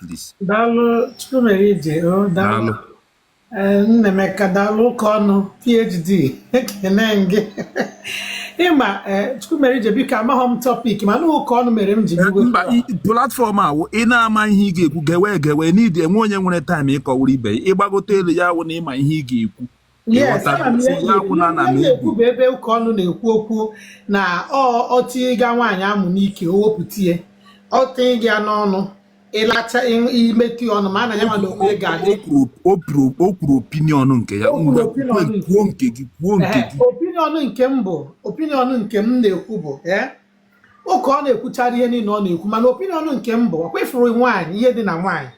please. Daalụ, Chukwumerije o, daalụ. Daalụ. Ee, Nnaemeka, daalụ. Ụka ọnụ PhD, ekene m gị. Ịma ee, Chukwumerije, biko, amaghọ m topic, mana ụka ọnụ mere m ji bigo. Mba, platform a wụ ị na-ama ihe ị ga-ekwu, gewe egewe n'idi enwe onye nwere time ịkọwara ibe ya. Ịgbagote elu ya wụ na ịma ihe ị ga-ekwu. Yes. Ịghọta? Ama m ihe So ya wụ na ana m ihe egwu. na-ekwu bụ ebe ụka ọnụ na-ekwu okwu na ọ tinye nwaanyị amụ n'ike, o wepụta ya, ọ tinye gị ya n'ọnụ, ịlacha, imetụ ya ọnụ, ma a na ya nwa na onwe ya ga-adị. O kwuru opinion nke ya. O kwuru Ngwa, opinion nke kwuo nke gị, kwuo nke gị. Opinion nke m bụ, opinion nke m na-ekwu bụ, ee, ụka ọ na-ekwuchara ihe niile ọ na-ekwu, mana opinion nke m bụ, ọkwa ifuru nwaanyị, ihe dị na nwaanyị,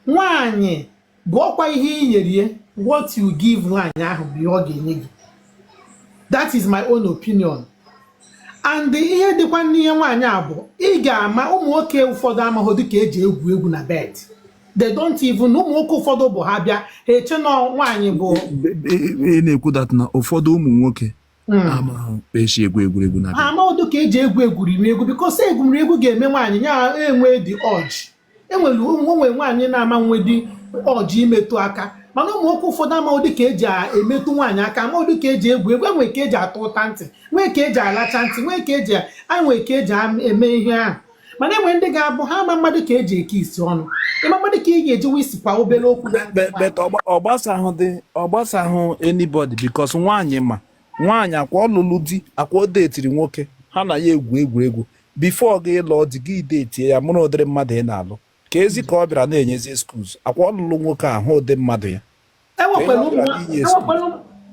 nwaanyị bụ ọkwa ihe i nyere ya. What you give nwaanyị ahụ bụ ihe ọ ga-enye gị. That is my own opinion. And ihe dịkwa n'ihe nwaanyị a bụ, ị ga-ama ụmụ nwoke ụfọdụ amaghị dịka eji egwu egwu na bed. They don't even, ụmụ nwoke ụfọdụ bụ ha bịa, ha eche na nwaanyị bụ Ị na-ekwu that na ụfọdụ ụmụ nwoke amaghị esi egwu egwuregwu na Ha amaghị ka eji egwu egwuregwu, because egwuregwu ga-eme nwaanyị ya enwe dị urge. Enwere onwe nwaanyị na-ama nwe dị urge imetụ aka, mana ụmụ nwoke ụfọdụ amaghị ka eji emetụ nwaanyị aka, amaghị ka eji egwu egwu. Enwe ka eji atụ ụta ntị, nwee ka eji alacha ntị, nwee ka eji enwe ka eji eme ihe ahụ. Mana enwe ndị ga-abụ ha ama mmadụ ka eji eke isi ọnụ, ịma mmadụ ka ị ga-eji wisikwa obere okwu na ntị nwaanyị. But ọ gbasahụ dị, ọ gbasahụ anybody, because nwaanyị ma nwaanyị akwa ọlụlụ di, akwa o detiri nwoke ha na ya egwu egwuregwu before gị lụọ di gị, detie ya, mụrụ ụdịrị mmadụ ị na-alụ, ka ezi ka ọ bịara na-enyezi excuse akwa ọlụlụ nwoke ahụ, ụdị mmadụ ya. Enwekwara Ka ị ụmụ na-abịa inye excuse.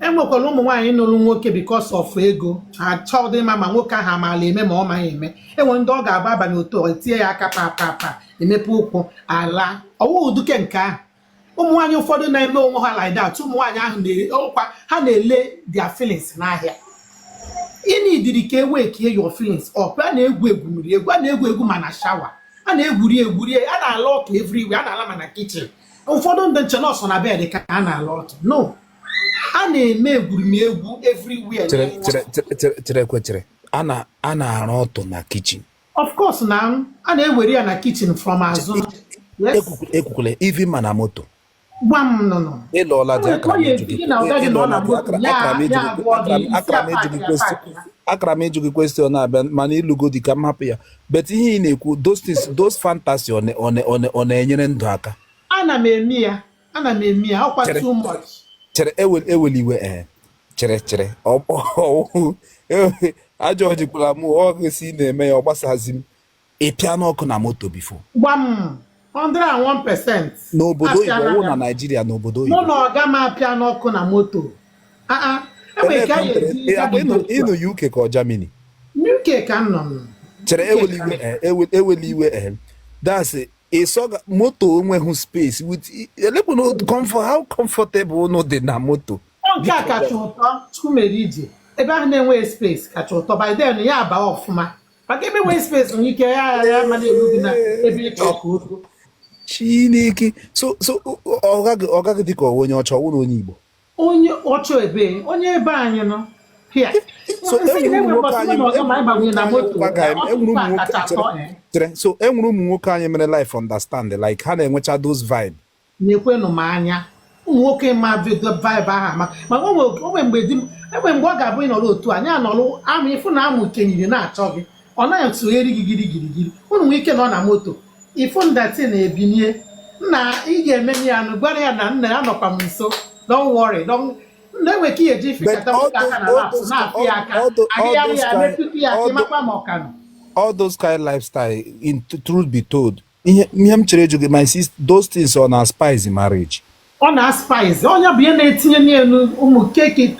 Enwekwara ụmụ nwaanyị nụrụ nwoke because of ego. Ha chọọ ịma ma nwoke ahụ amaala eme ma ọ maghị eme. Enwe ndị ọ ga-agba abanye otu ọ tie ya aka, pa pa pa, emepe ụkwụ ala ọwụ uduke nke ahụ. Ụmụ nwaanyị ụfọdụ na-eme onwe ha like that. Ụmụ nwaanyị ahụ ọkwa ha na-ele their feelings n'ahịa. Ị nidiri ka e wekie your feelings up. A na-egwu egwumiri egwu, a na-egwu egwu ma na shower, a na-egwuri egwuri, a na-ala ọtụ everywhere, a na-ala ma na kitchen. Ụfọdụ ndị nche nọọsụ na bed ka a na-ala ọtụ. No, a na-eme egwuregwu everywhere. Chere, chere, chere, chere, chere, kwe, chere. A na-arụ ọtụ na kitchen? Of course, na a na-ewere ya na kitchen from azụ, yes. Ekwukwule even ma na moto. Gwa m nụnụ. Ịlụọla di, akara m ịjụ gị. Gị na ọga gị nọ na Ịlụọla di, moto akara ya akara m ịjụ ya gị agwọ gị isi akara m ịjụ gị apaki question. apaki ya. Akara m ịjụ gị question na-abịa, mana ịlụgo di, ka m hapụ ya. But ihe ị na-ekwu, those things, those fantasy, ọ na-enyere ndụ aka? Ana m eme ya, ana m eme ya ọkwa. Chere. Too much. Chere, eweli iwe. Ee, chere, chere, ajọ jikwara m ọ gị na-eme ya, ọ gbasazi m ị pịa n'ọkụ na moto before? Gwa m 101%. N'obodo oyibo? Apịa Ọwụ na na Naijiria, n'obodo oyibo? Mụ na ọga m apịa n'ọkụ na moto. Ah ah, enwere Ebee ka a country? ga-esi Akwa ịnọ gagide otu a. ịnọ UK ka ọ Germany? UK ka m nọ m. Chere. UK. Eweli iwe. Eweli iwe. That's ịsọga moto enweghị space with elekwana comfort, how comfortable unu dị na moto? Ọ nke a kacha ụtọ, Chukwumerije. Ebe ahụ na-enweghị space kacha ụtọ. By then ya aba ọfụma, maka ebe enweghị space nwere ike ya ya ma na-eru gị na ebe ịchọ ka o ruo. Chineke! So ọ gaghị dị ka ọ onye ọcha, ọ wụ na onye Igbo? Onye ọchọ ebe, onye ebe anyị nọ here. So Nsị gị enwere ụmụ na-enwe nwoke mbọsị anyị na ọzọ ma anyị gbanwere na moto. enwere ụmụ Ọtụtụ a nwoke kacha chere atọ eh. Chere, so enwere ụmụ nwoke anyị mere life understand, like ha na-enwecha those vibe? Na-ekwenụ m anya ụmụ nwoke ma vibe ahụ ama, ma o nwe mgbe di m enwe mgbe ọ ga-abụ ịnọrọ otu anyị anọrọ amụ, ịfụ na amụ kenyiri na-achọ gị, ọ naghị esonyere gị giri giri giri. Unu nwee ike nọ na moto, ịfụ ndati na-ebinie nna, ị ga-eme ya nụ, gwara ya na nna ya nọkwa m nso, don't worry, don't nna enwe ka ihe eji fikata nwoke aka na laps na-afụ ya aka agịgharị ya metụta ya ka ịmakwa ma ọ ka nọ. All those kind lifestyle, in truth be told, ihe m chere ịjụ gị, my sister, those things, ọ na spice marriage? Ọ na-spice. Onye bụ ihe na-etinye n'elu ụmụ cake,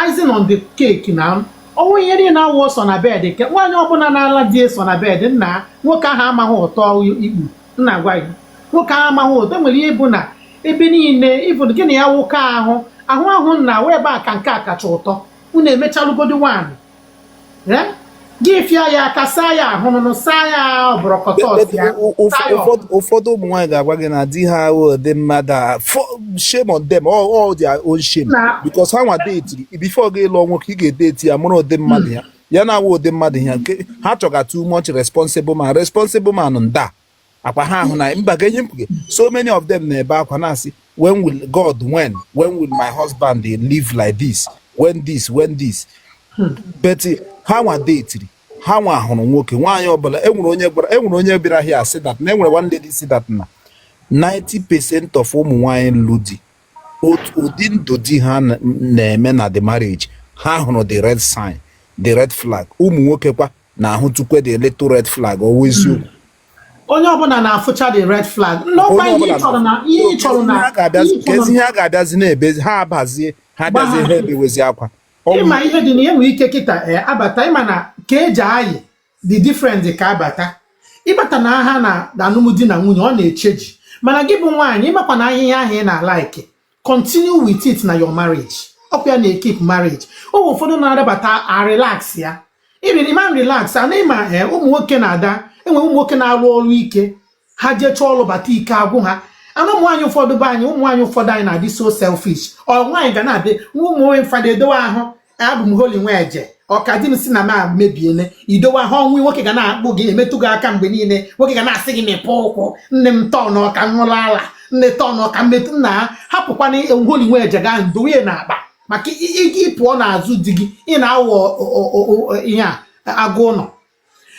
icing on the cake, na ọnwụ ihe niile awụ ọsọ na bed ke nwaanyị ọbụla na-ala di eso na bed. Nna, nwoke ahụ amaghị ụtọ ikpu. Nna, gwa gị, nwoke ahụ amaghị ụtọ. Nwere ihe bụ na ebe niile ịbụ gị na ya nwoke ahụ ahụ ahụ nna wee ebe a ka nke a kacha ụtọ. Unu emechalugodi nwaanyị gị fịa ya aka, saa ya ahụ nụnụ, saa ya ọbụrọkọtọ ya saa ya. Ụfọdụ ụmụ nwaanyị ga-agwa gị na di ha wụ ụdị mmadụ a. Shame on them, all their own shame, because ha nwa date before gị lụọ nwoke, ị ga-edate ya, mụrụ ụdị mmadụ ya, ya na-awụ ụdị mmadụ ya nke ha chọga. Too much responsible man, responsible man nda Akwa ha ahụ na mba ga-enye mkpuge. So many of them na-ebe akwa na-asị, "When will God, when will my husband live like this, when this, when this?" But ha nwa detiri, ha nwa hụrụ nwoke nwaanyị ọbụla. Enwere onye gwara, enwere onye bịara here sị that na enwere one lady si that na 90% of ụmụ nwaanyị lụ di, otu ụdị ndụ di ha na-eme na the marriage, ha hụrụ the red sign, the red flag. Ụmụ nwoke kwa na-ahụtụkwe the little red flag. Ọwụ eziokwu? Onye ọbụla na-afụcha the red flag n'ọkwa. Onye Ihe ị ọbụla chọrọ na ihe ị chọrọ na ha ga-abịazi ihe ị chọrọ. Kezi ihe a ga-abịazi na-ebezi, ha abazie, ha bịazie, ha ebewezi akwa. Ọnwụ. Ịma ihe dị na ihe nwere ike kịta, ee, abata. Ịma na ka eji ayị dị different ka abata ịbata na ha na alụmdi na nwunye, ọ na-echeji. Mana gị bụ nwaanyị, ịmakwa na ahịhịa ahụ ị na-alike, continue with it na your marriage. Ọkwa ya na-ekeep marriage. Ụmụ ụfọdụ na-adabata a relax ya ịrị ịma relax a na ịma. Ee, ụmụ nwoke na-ada, enwe ụmụ nwoke na-arụ ọrụ ike, ha jechaa ọrụ bata, ike agwụ ha. Ana ụmụ nwaanyị ụfọdụ be anyị, ụmụ nwaanyị ụfọdụ anyị na-adị so selfish. Ọ nwaanyị ga na-adị ụmụ nwoke ụfọdụ edowe ahụ, abụ m holy nweje ọka di m si na m mebiene idowe ahụ ọnwụ. Nwoke ga na-akpụ gị, emetụ gị aka mgbe niile. Nwoke ga na-asị gị, "Mepee ụkwụ nne m, tọọ na ọka nwụrụ ala nne, tọọ na ọka mmetụ nna ha." Hapụkwana holy nweje ga ndowe na akpa maka ị pụọ n'azụ di gị, ị na-awọ ihe a agụ ụlọ.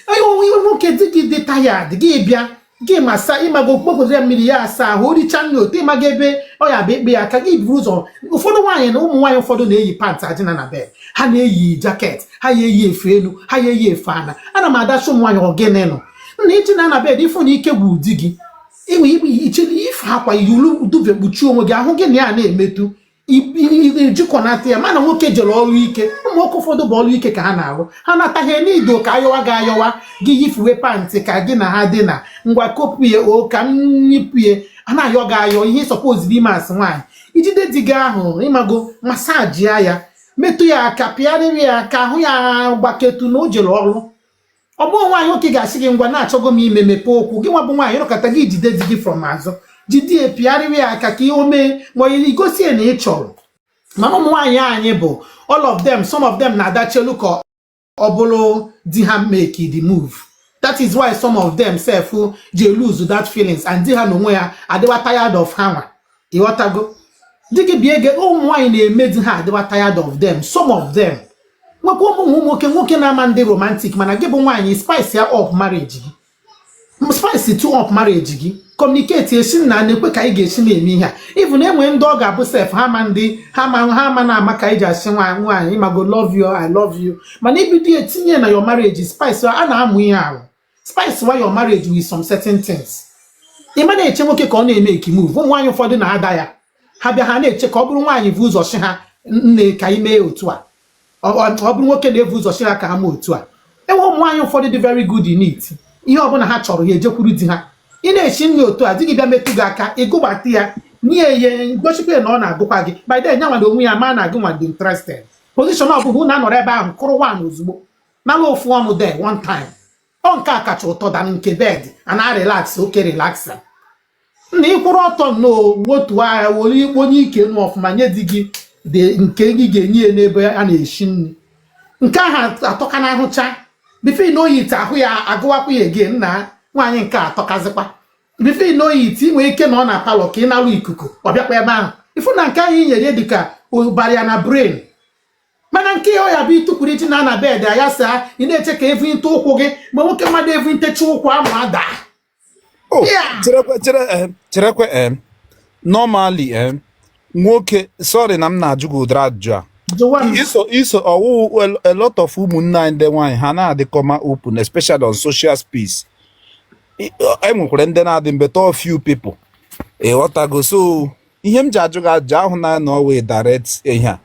Onye nwoke, di gị dị tired, gị bịa, gị masa ịmago kpopụta ya mmiri, ya asa ahụ, oricha nri, otu ịmaga ebe ọ ya bụ ikpe ya aka gị buru ụzọ. Ụfọdụ nwaanyị na ụmụ nwaanyị ụfọdụ na-eyi pant ajịna na bed, ha na-eyi jacket, ha ya eyi efe elu, ha ya eyi efe ana. Ana m adachi ụmụ nwaanyị ogene nọ nna iji na na bed ịfụ na ike gwụ di gị, inwe iche ife akwa yuru duvet kpuchie onwe gị ahụ, gị na ya na-emetụ ejikọnata ya. Mana nwoke jere ọrụ ike, ụmụ nwoke ụfọdụ bụ ọrụ ike ka ha na-arụ, ha nataghị n'ido ka ayọwa gị ayọwa gị yifuwe pant ka gị na ha dị na ngwa kopue o ka m nyipue a na-ayọ gị ayọ. Ihe sọpoziri ime asị nwaanyị, ijide di gị ahụ, ịmago massage ya, metụ ya aka, pịarịrị ya aka, ahụ ya gbaketu na o jere ọrụ. Ọ bụghị nwaanyị, nwoke ga-asị gị, "Ngwa, na-achọgo m ime, mepee ụkwụ gị." Nwa bụ nwaanyị rụkọta gị, jide di gị from azụ, jide ya, pịarịrị ya aka ka ihe o mee ma ọ igosi ya na ị chọrọ. Mana ụmụ nwaanyị anyị bụ all of them, some of them na-adachelu ka ọ bụrụ di ha make the move. That is why some of them sef ji lose that feelings and di ha n'onwe ya adịwa tired of ha nwa. Ịghọtago? Di gị bịa ege, ụmụ nwaanyị na-eme di ha adịwa tired of them, some of them. Nwekwa ụmụ nwoke, nwoke na-ama ndị romantic, mana gị bụ nwaanyị, spice ya up marriage gị, spice to up marriage gị, communicate esi na na-ekwe ka anyị ga-esi na-eme ihe a. Even enwe ndị ọ ga-abụ sef ha ma ndị ha ma ha ma na-ama ka anyị ji asị nwaanyị, "Nwaanyị, ịmago, love you, I love you." Mana ibido etinye na your marriage, spice a na-amụ ihe ahụ, spice wa your marriage with some certain things. Ị ma na-eche nwoke ka ọ na-eme eki move. Ụmụ nwaanyị ụfọdụ na-ada ya, ha bịa, ha na-eche ka ọ bụrụ nwaanyị bụ ụzọ si ha, "Nne, ka ị mee otu a." Ọ bụrụ nwoke na-ebu ụzọ si ha ka ha mee otu a. Enwe ụmụ nwaanyị ụfọdụ dị very good in it. Ihe ọbụla ha chọrọ, ya ejekwuru di ha. Ị na-esi nri otu a, di gị bịa metụ gị aka, ịgụgbata ya nye ya, gosikwa ya na ọ na-agụkwa gị. By then, nyanwa na onwe ya ma na gị nwa dị interested. Position ọ bụghị unu anọrọ ebe ahụ kụrụ one ozugbo nala ofu ọnụ there one time. Ọ nke a kacha ụtọ than nke bed a na-relax oke relax na ịkwụrụ ọtọ nnọọ wotu agha were ikpo onye ike nụ ọfụma nye di gị dị nke gị ga-enye ya n'ebe a na-esi nri. Nke ahụ atọka na ahụcha before na oyi ite ahụ ya agụwakwa ya ege nna nwaanyị. Nke a atọkazikwa before na oyi ite. Ị nwere ike nọ na parlour ka ị nalụ ikuku, ọ bịakwa ebe ahụ ifu na nke ahụ i nyere dị ka ụbara ya na brain. Mana nke ya ọ ya bụ ịtụkwuru iji na na bed ya saa, ị na-eche ka evu nte ụkwụ gị ma nwoke mmadụ evu ntecha ụkwụ amụ ada. Oh, Yeah. cherekwe, chere, cherekwe. Normally, nwoke, sorry na m na-ajụ gị ụdịrị ajụjụ a. Jụwa m. Iso ọwụ a lot of ụmụnne anyị ndị nwaanyị, ha na-adịkọma open, especially on social space. E nwekwara ndị na-adị mbeta, few people, ịghọtago? So ihe m ji ajụ gị ajụjụ ahụ na ọ wee direct ihe a,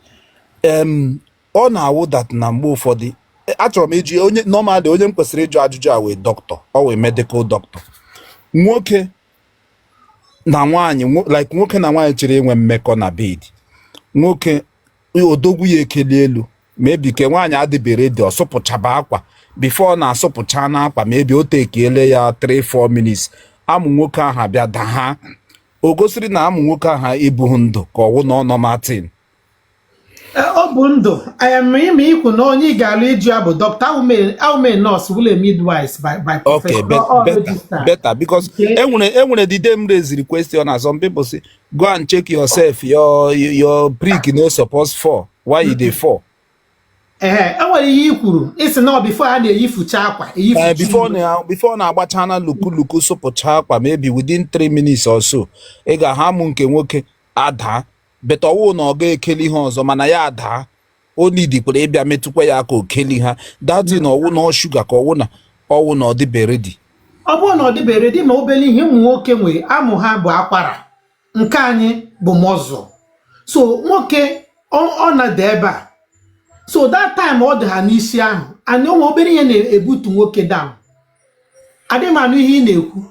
ọ na-awụ that na mgbe ụfọdụ, achọrọ m ịjụ onye normally, onye m kwesịrị ịjụ ajụjụ a wee doctor, ọ wee medical doctor. Nwoke na nwaanyị, like nwoke na nwaanyị chere inwe mmekọ na bed, nwoke odogwu ya ekeli elu, maybe ke nwaanyị adịbere dị, ọsụpụchaba akwa. Before ọ na-asụpụcha n'akwa, maybe o tekiele ya 3-4 minutes, amụ nwoke ahụ abịa daa ha. O gosiri na amụ nwoke ahụ ebughị ndụ ka ọwụ na ọ nọ Martin? Ọ bụ ndụ em ime ikwu na onye ị ga-alụ iju ya bụ dọkịta. Awụ m a nurse wụlụ a midwife by Okay, profession, all better, registered. Better, because Okay. enwere the day m raised question and some people say, "Go and check yourself, your prick no suppose fall. Why you dey fall?" Ehe, enwere ihe i kwuru ịsị na ọ before a na-eyifucha akwa eyifucha Before uwe. Na before na-agbachana luku luku sụpụcha akwa, maybe within 3 minutes or so, ị ga-aha amụ nke nwoke adaa, but ọwụ na ọ ga-ekeli ihe ọzọ, mana ya adaa, o nidikwara ịbịa metụkwa ya aka okeli ha datin. Ọwụ na ọ shuga ka ọwụ na ọ dịbe ready. Ọ bụrụ na ọ dịbe ready, ma obere ihe ụmụ nwoke nwere, amụ ha bụ akwara, nke anyị bụ muscle. So nwoke ọ na-ada ebe a, so that time ọ dị ha n'isi ahụ and onwe obere ihe na-ebutu nwoke down. Adị m anụ ihe ị na-ekwu,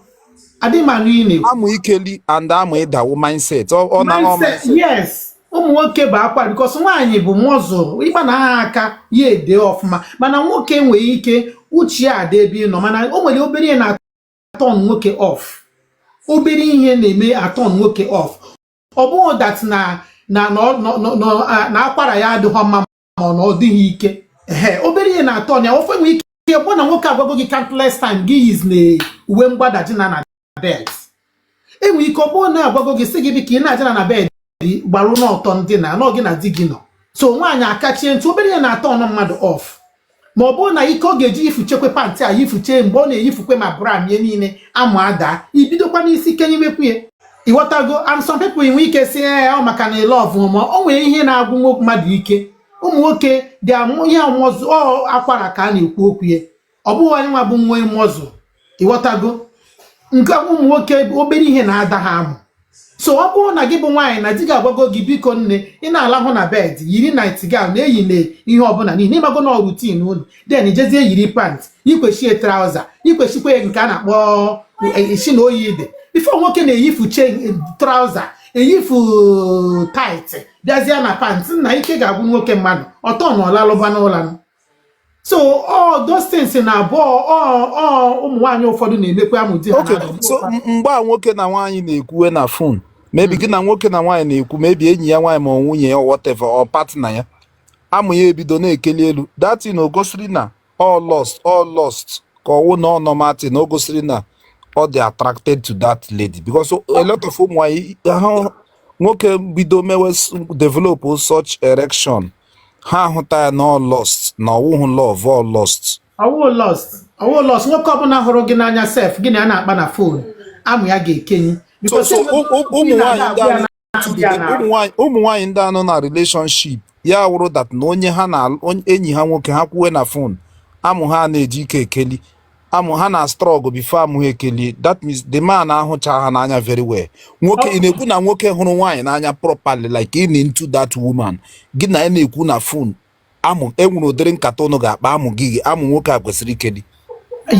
adị m anụ ihe ị na-ekwu. Amụ ikeli and amụ ịdawo mindset, ọ na ọ mindset, yes. Ụmụ nwoke bụ akwara because nwaanyị bụ muscle, ịgba na ha aka ya ede ọfụma, mana nwoke nwere ike uche ya adị ebe ị nọ, mana o nwere obere ihe na-aturn nwoke off. Obere ihe na-eme aturn nwoke off. Ọ bụghị that na akwara ya adịghị mma ma ọ na ọ dịghị ike. Ehe, obere ihe na-aturn ya ofe. Nwere ike bụ na nwoke agwago gị countless time gị yiz na uwe mgbada jina na bed. Enwere ike ọ bụrụ na agwago gị, sị gị biko, ị na-ajana na bed, gbarụ n'ọtọ ndị na anọ gị na di gị nọ. So nwaanyị akachie ntị, obere ihe na-aturn mmadụ off, ma ọ bụrụ na ike ọ ga-eji yifuchekwe pant a yifuche, mgbe ọ na-eyifukwe ma bra mie niile, amụ ada ibidokwa n'isi kenyewekwu ịghọtago. And some people nwee ike si ee, ọ maka na love, ma o nwere ihe na-agwụ nwoke mmadụ ike. Ụmụ nwoke dị amụ ihe muscle, ọ akwara ka a na-ekwu okwu ya, ọ bụghị onye nwa bụ nwe muscle, ịghọtago. Nke ụmụ nwoke, obere ihe na-ada ha amụ. So ọ bụrụ na gị bụ nwaanyị na di gị agwago gị, "Biko nne, ị na-alahụ na bed, yiri night gown, na-eyi na ihe ọbụla n'ihi na ịmago na routine unu," then jezie yiri pant, yikwechie trouser, yikwechikwa nke a na-akpọ isi na oyi dị, before nwoke na-eyifuche trouser, eyifu tight, bịazie na pant, nna, ike ga-agwụ nwoke mmadụ ọtọ na ọlalụba n'ụla. So all those things na abụọ ọ ụmụ nwaanyị ụfọdụ na-emekwa amụ di ha. Okay, so mgbe a nwoke na nwaanyị na-ekwuwe na phone, maybe gị na nwoke na nwaanyị na-ekwu, maybe enyi ya nwaanyị ma ọ nwunye ya or whatever or partner ya, amụ ya ebido na-ekeli elu, that thing o gosiri na all lust, all lust, ka ọwụ na ọ normal thing, o gosiri na ọ dị attracted to that lady? Because a lot of ụmụ nwaanyị ha nwoke bido mewe develop such erection, ha ahụta ya na all lust, na ọwụhụ love, all lust. Ọwụ lust, ọwụ lust. Nwoke ọbụla hụrụ gị n'anya sef, gị na ya na-akpa na phone, amụ ya ga-ekenyi. So so ụmụ nwaanyị ndị anọ na relationship, ya wụrụ that na onye ha na enyi ha nwoke ha kwuwe na phone, amụ ha na-eji ike ekeli, amụ ha na struggle before amụ ha ekeli, that means the man ahụcha ha n'anya very well. Nwoke, ị na-ekwu na nwoke hụrụ nwaanyị n'anya properly, like in into that woman, gị na ya na-ekwu na phone, amụ enwere ụdịrị nkata ụnụ ga-akpa, amụ gị, amụ nwoke a kwesịrị ikeli?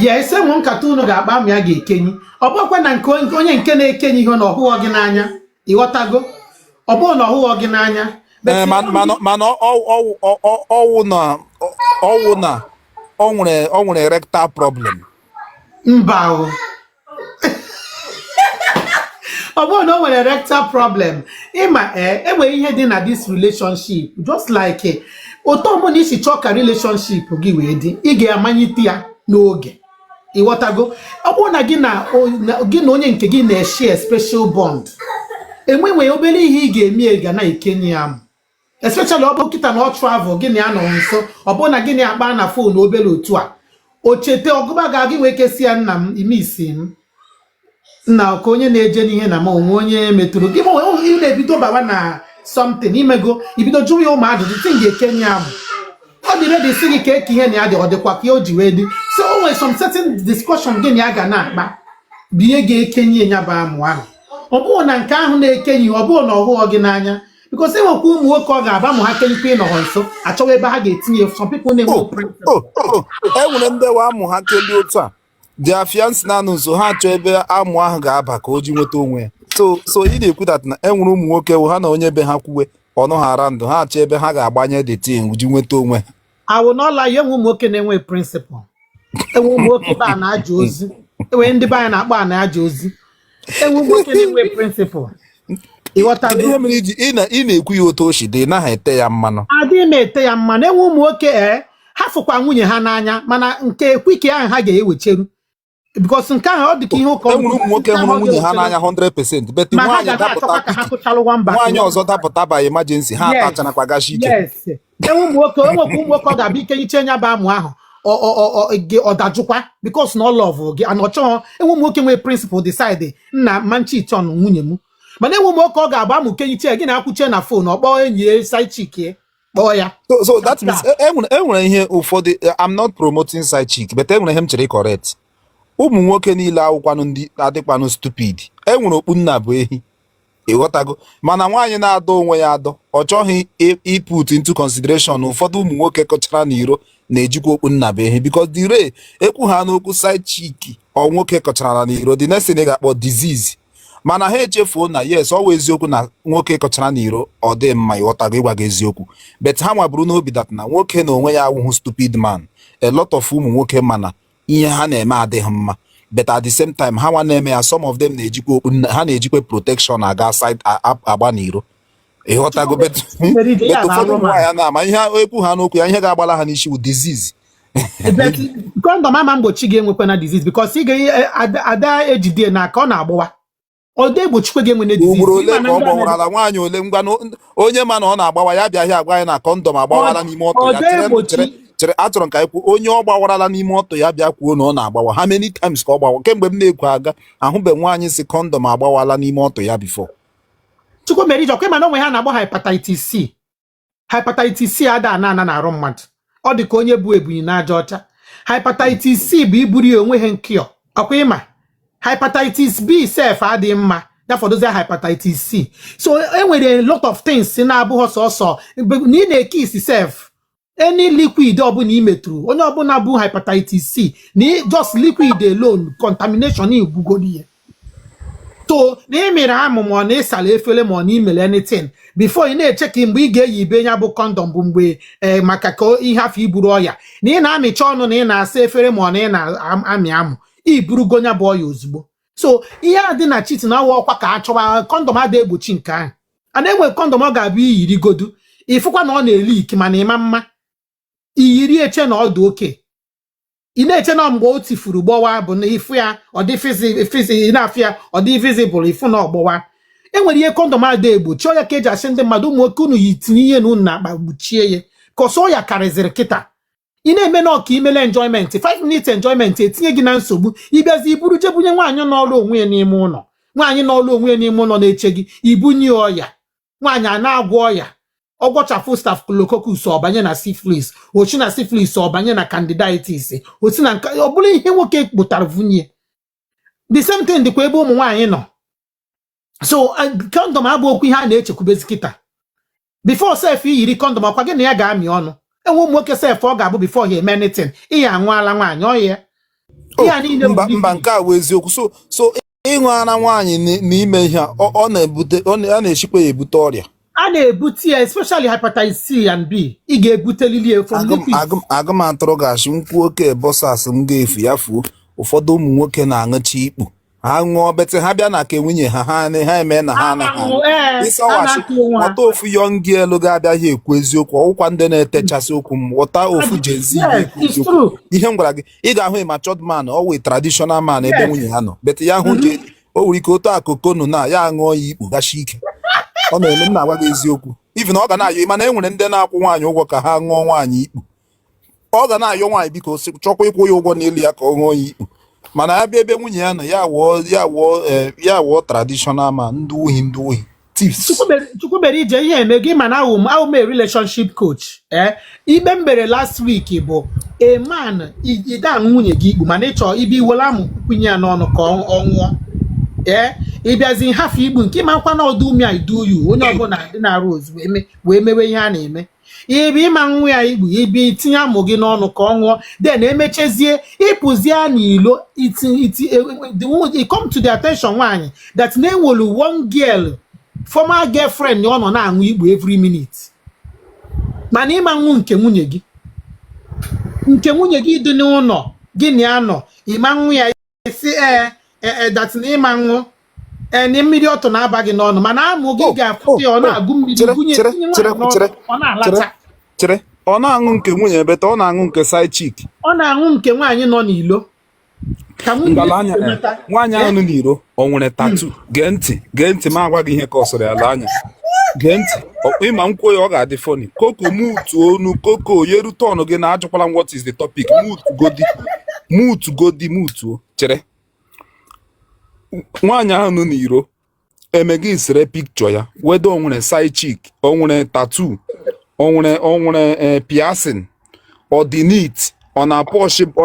Ya ese nwe nkata unu ga-akpa, amụ ya ga-ekenyi. Ọ bụrụkwa na nke onye nke na-ekenyi ihe na ọhụghọ gị n'anya, ịghọtago, ọ bụrụ na ọhụghọ gị n'anya. Ee, mana ọwụ na ọ nwere erectile problem. Mba o, ọ bụrụ na o nwere erectile problem, ịma ee, enwere ihe dị na this relationship, just like ụtọ ọbụla isi chọọ ka relationship gị wee dị, ị ga-amanyite ya n'oge, ịghọtago. Ọ bụrụ na gị na gị na onye nke gị na-eshare special bond, enwe obere ihe ị ga-eme ga na-ekenye ya amụ, especially ọ bụ kịta na ọ travel, gị na ya nọ nso, ọ bụrụ na gị na ya akpa na phone obere otu a, o cheta ọgụba ga gị nwee ike si ya, "Nna m, ime isi m, nna," ka onye na-eje n'ihe na ma onwe onye metụrụ gị, ma ị na-ebido bawa na something imego, ibido jụrụ ya ụmụ ajụjụ tin ga-ekenye amụ. Ọ dị ready si gị ka eke ihe na ya dị, ọ dịkwa ka o ji wee dị. So o nwere some certain discussion gị na ya ga na-akpa bụ ihe ga-ekenye ya bụ amụ ahụ. Ọ bụrụ na nke ahụ na-ekenye, ọ bụrụ na ọ hụghọ gị n'anya, because enwekwa ụmụ nwoke ọ ga-aba mụ ha kenyekwa ịnọghọ nso, achọwa ebe ha ga-etinye. Some people na-enwe Oh, oh, e nwere ndị wa amụ ha kelie otu a, their fiancé na-anọ nso, ha achọ ebe amụ ahụ ga-aba ka o ji nweta onwe ya. So ị na-ekwu that na e nwere ụmụ nwoke wụ ha na onye be ha kwuwe ọnụ ha ara ndụ, ha achọ ebe ha ga-agbanye the thing ji nweta onwe ha. Awụ n'ọla ya, enwe ụmụ nwoke na-enwe principle, enwe ụmụ nwoke be a na-aja ozi, enwe ndị be anyị na-akpọ a na-aja ozi, enwe ụmụ nwoke na-enwe principle. Ịghọtago? Ihe mere iji ị na-ekwu ya otu o si dị, ị naghị ete ya mmanụ. Adịghị m ete ya mmanụ. Enwe ụmụ nwoke, ee, ha fụkwa nwunye ha n'anya, mana nke quickie ahụ ha ga-ewecheru, because nke ahụ ọ dị ka ihe ụka. E nwere ụmụ nwoke hụrụ nwunye ha n'anya 100%, but Ma ha nwaanyị ga dapụta na-achọkwa ka ha quickie, kụchalụ nwamba. nwaanyị ọzọ dapụta by emergency, ha atachanakwa gashi ike. Yes, enwe ụmụ nwoke, enwekwa ụmụ nwoke ọ ga-abịa ike iche nya bụ amụ ahụ gị ọ dajụkwa because na ọ love gị and ọ chọghọ. Enwe ụmụ nwoke nwere principle, decide nna ma ncheat on nwunye m. Mana enwe ụmụ nwoke ọ ga-agba amụ kenyiche gị na akwụche na phone, ọ kpọọ enyi ya side chick ya, kpọọ ya. So that means e nwere ihe ụfọdụ, I'm not promoting side chick, but e nwere ihe m chere correct. Ụmụ nwoke niile awụkwanụ ndị adịkwanụ stupid. E nwere okpu nna bụ ehi, ịghọtago? Mana nwaanyị na-adọ onwe ya adọ, ọ chọghị iput into consideration ụfọdụ ụmụ nwoke kọchara n'iro na-ejikwa okpu nna bụ ehi, because the ray ekwu ha n'okwu side chick, ọ nwoke kọchara n'iro, the next thing ị ga-akpọ disease. Mana ha echefuo na yes, ọ wụ eziokwu na nwoke kọchara n'iro ọ dị mma, ịghọtago? Ịgwa gị eziokwu, but ha nwaburu n'obi that na nwoke na onwe ya awụhụ stupid man. A lot of ụmụ nwoke mana ihe ha na-eme adịghị mma, but at the same time, ha nwa na-eme ya, some of them na-ejikwa okpu ha, na-ejikwa protection aga side agba n'iro, ịghọtago? But Nwere ike ya but na ụfọdụ ụmụ arụma. nwaanyị na-ama ihe ekwu ha n'okwu ya, ihe ga-agbala ha n'isi wụ disease. But condom ama mgbochi gị enwekwana disease, because ị ga ada ejide n'aka, ọ na-agbọwa, ọ dị egbochikwa gị enwene disease. Ugboro ole Ịma na ka ọ ndị a gbawarala nwaanyị ole? Ngwa, onye ma na ọ na-agbawa ya bịa hịa agwa anyị na condom agbawala n'ime ọtụ ọ ya. dị Chere. egbochi. Chere, chere, achọrọ m ka anyị kwuo, onye ọ gbawarala n'ime ọtụ ya bịa kwuo na ọ na-agbawa. How many times ka ọ gbawa? Kemgbe m na-ekwu aga, ahụbe nwaanyị si condom agbawala n'ime ọtụ ya before. Chukwu mere ije ọkwa, ịma na onwe ha na-agbọ hepatitis C. Hepatitis C ada ana ana na-arụ mmadụ, ọ dị ka onye bụ ebunyi n'aja ọcha. Hepatitis C bụ iburu ya onwe ha nkịọ ọkwa. Ịma hepatitis B sef adịghị mma, ya fọdụzie hepatitis C. So e nwere a lot of things na-abụghị sọsọ na ị na-eke isi sef. Any liquid ọbụla ị metụrụ onye ọbụla bụ hepatitis C na just liquid alone, contamination igbugoro ya. So na ị mịrị amụ, ma ọ na ịsala efere, ma ọ na imere anything before, ị na-eche ka mgbe ị ga-eyi ya bụ condom bụ mgbe ee maka ka ihe afọ iburu ọya na ị na-amịcha ọnụ, na ị na-asa efere, ma ọ na ị na-amị amụ, iburugo ya bụ ọya ozugbo. So ihe a dị na cheat na awa ọkwa ka a chọwa condom ada egbochi nke ahụ. A na-enwe condom ọ ga-abụ iyirigodu, ịfụkwa na ọ na-eli iki, mana ịma mma iyiri eche na ọ dị oke, ị na-eche na mgbe o tifuru gbọwa bụ na ịfụ ya ọ dị fizi, ị na-afụ ya ọ dị visible, ịfụ na ọgbọwa. E nwere ihe condom ada egbochi ọya ka eji asị ndị mmadụ, ụmụ nwoke, unu yi tinye ihe na unu na-akpa gbuchie ya ka ọsọ ọya karịzịrị kịta. Ị na-eme na ọka imele enjoyment, 5 minutes enjoyment etinye gị na nsogbu. Ịbịazi iburu jebunye nwaanyị n'ọrụ onwe ya n'ime ụlọ, nwaanyị n'ọrụ onwe ya n'ime ụlọ na-eche gị ibunye ọya. Nwaanyị a na-agwọ ọya, ọgwọchafụ staphylococcus, ọbanye na syphilis, ochi na syphilis, ọbanye na candidiatis, osi na nke ọ bụrụ ihe nwoke kpụtara vunye. The same thing dịkwa ebe ụmụ nwaanyị nọ. So condom abụ okwu ihe a na-echekwubezi kịta. Before sef iyiri condom, ọkwa gị na ya ga-amị ọnụ. Enwe ụmụ nwoke sef ọ ga-abụ before ha eme anything, ihe aṅụala nwaanyị ọya. Ihe a niile bụ Mba, mba, nke a bụ eziokwu. So ịṅụ ara nwaanyị n'ime ihe a, ọ na-ebute, ọ na-eshikwa ya ebute ọrịa. A na-ebute ya, especially hepatitis C and B. Ị ga-ebutelili ya from liquid. Agụ m atụrụ gashi nkwụ oke bọsas m ga-efu ya fuo. Ụfọdụ ụmụ nwoke na-aṅụcha ikpu, ha ṅụọ bete, ha bịa na nke nwunye ha, ha eme na ha anaghị aṅụ. Ee, ha ịsọwachi na-atụ onwe ha. Ghọta, ofu young girl ga-abịaghị ekwu eziokwu, ọwụkwa ndị na-etechasị okwu m. Ghọta, ofu Gen Z ga-ekwu it's eziokwu. true. Ihe m gwara gị, ị ga-ahụ a matured man, ọ wee traditional man ebe nwunye ha nọ, but ya hụ je o nwere ike otu akụkonu na ya aṅụọ ya ikpu gashi ike. Ọ na-eme, m na-agwa gị eziokwu. Even ọ ga na-ayọ, mana e nwere ndị na-akwụ nwaanyị ụgwọ ka ha ṅụọ nwaanyị ikpu. Ọ ga na-ayọ nwaanyị, biko, sị chọkwa ịkwụ ya ụgwọ n'elu ya ka ọ ṅụọ ya ikpu, mana ya bịa ebe nwunye ya nọ, ya wụọ traditional man. Ndị ohi, ndị ohi, thieves. Chukwu mere ije ihe eme gị, mana awụ m a relationship coach. Ee, ikpe m mere last week bụ a man ide aṅụ nwunye gị ikpu, mana ịchọ ibe iwere amụ kwunye ya n'ọnụ ka ọ ṅụọ. Ee, ịbịazi nhafe igbu nke ịma nkwa na ọdụ umi idu yu onye ọbụla dị na-arụ ozugbo eme wee mewe ihe a na-eme ibe ịma nwa ya igbu, ibe itinye amụ gị n'ọnụ ka ọ ṅụọ, then emechezie ịpụzie n'ilo iti it come to the attention nwaanyị that na enwelu one girl, former girlfriend, ọ nọ na-aṅụ igbu every minute, mana ịma nwu nke nwunye gị, nke nwunye gị dị n'ụlọ gị na ya nọ, ịma nwu ya isi ee ee that na ịma nwụ. Ee, mmiri ọtụ na-aba gị n'ọnụ, mana amụ gị Oh, ga-afụta oh, ya, ọ oh. na-agụ mmiri Chere, gụnye chere, tinye chere, nwaanyị n'ọnụ, chere, ọ chere, na-alacha. Chere. Ọ na-aṅụ nke nwunye ebe ọ na-aṅụ nke side chick? Ọ na-aṅụ nke nwaanyị nọ n'ilo ka nwunye Ngala anya, si eh, enweta. nwaanyị ahụ nọ n'iro, o nwere tattoo? Gee ntị, gee ntị, ma agwa gị ihe ka ọ sọrọ ya. Lee anya, gee ntị. Ịma m kwuo ya, ọ ga-adị funny. Koko, mute onu. Koko, yeru tọn gị na ajụkwala m what is the topic. Mute godi, mute godi, mute. Chere, nwaanyị ahụ nọ n'iro emega sere picture ya, whether o nwere side chick, o nwere tattoo, o nwere piercing, ọ dị neat, ọ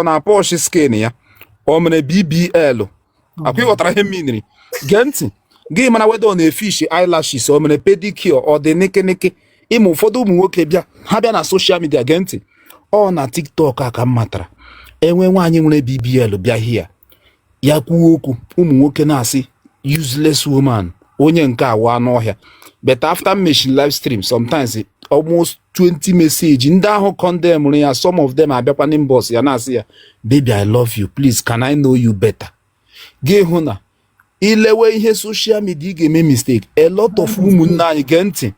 na-aposh skin ya, o mere BBL. Akwa ịghọtara ihe mmiri? Gee ntị, gị mara whether ọ na-efish eyelashes, o mere pedicure, ọ dị nịkịnịkị. Ịma ụfọdụ ụmụ nwoke bịa, ha bịa na social media. Gee ntị, ọ na TikTok a ka m matara enwe nwaanyị nwere BBL bịa hia ya kwuo okwu, ụmụ nwoke na-asị, "Useless woman, onye nke awa anụ ọhịa." But after machine live stream, sometimes almost 20 message ndị ahụ condemn ya, some of them abịakwa n'inbox ya na-asị ya, "Baby, I love you, please can I know you better?" Gị hụ na ilewe ihe social media, ị ga-eme mistake. A lot of ụmụnne anyị, gee ntị,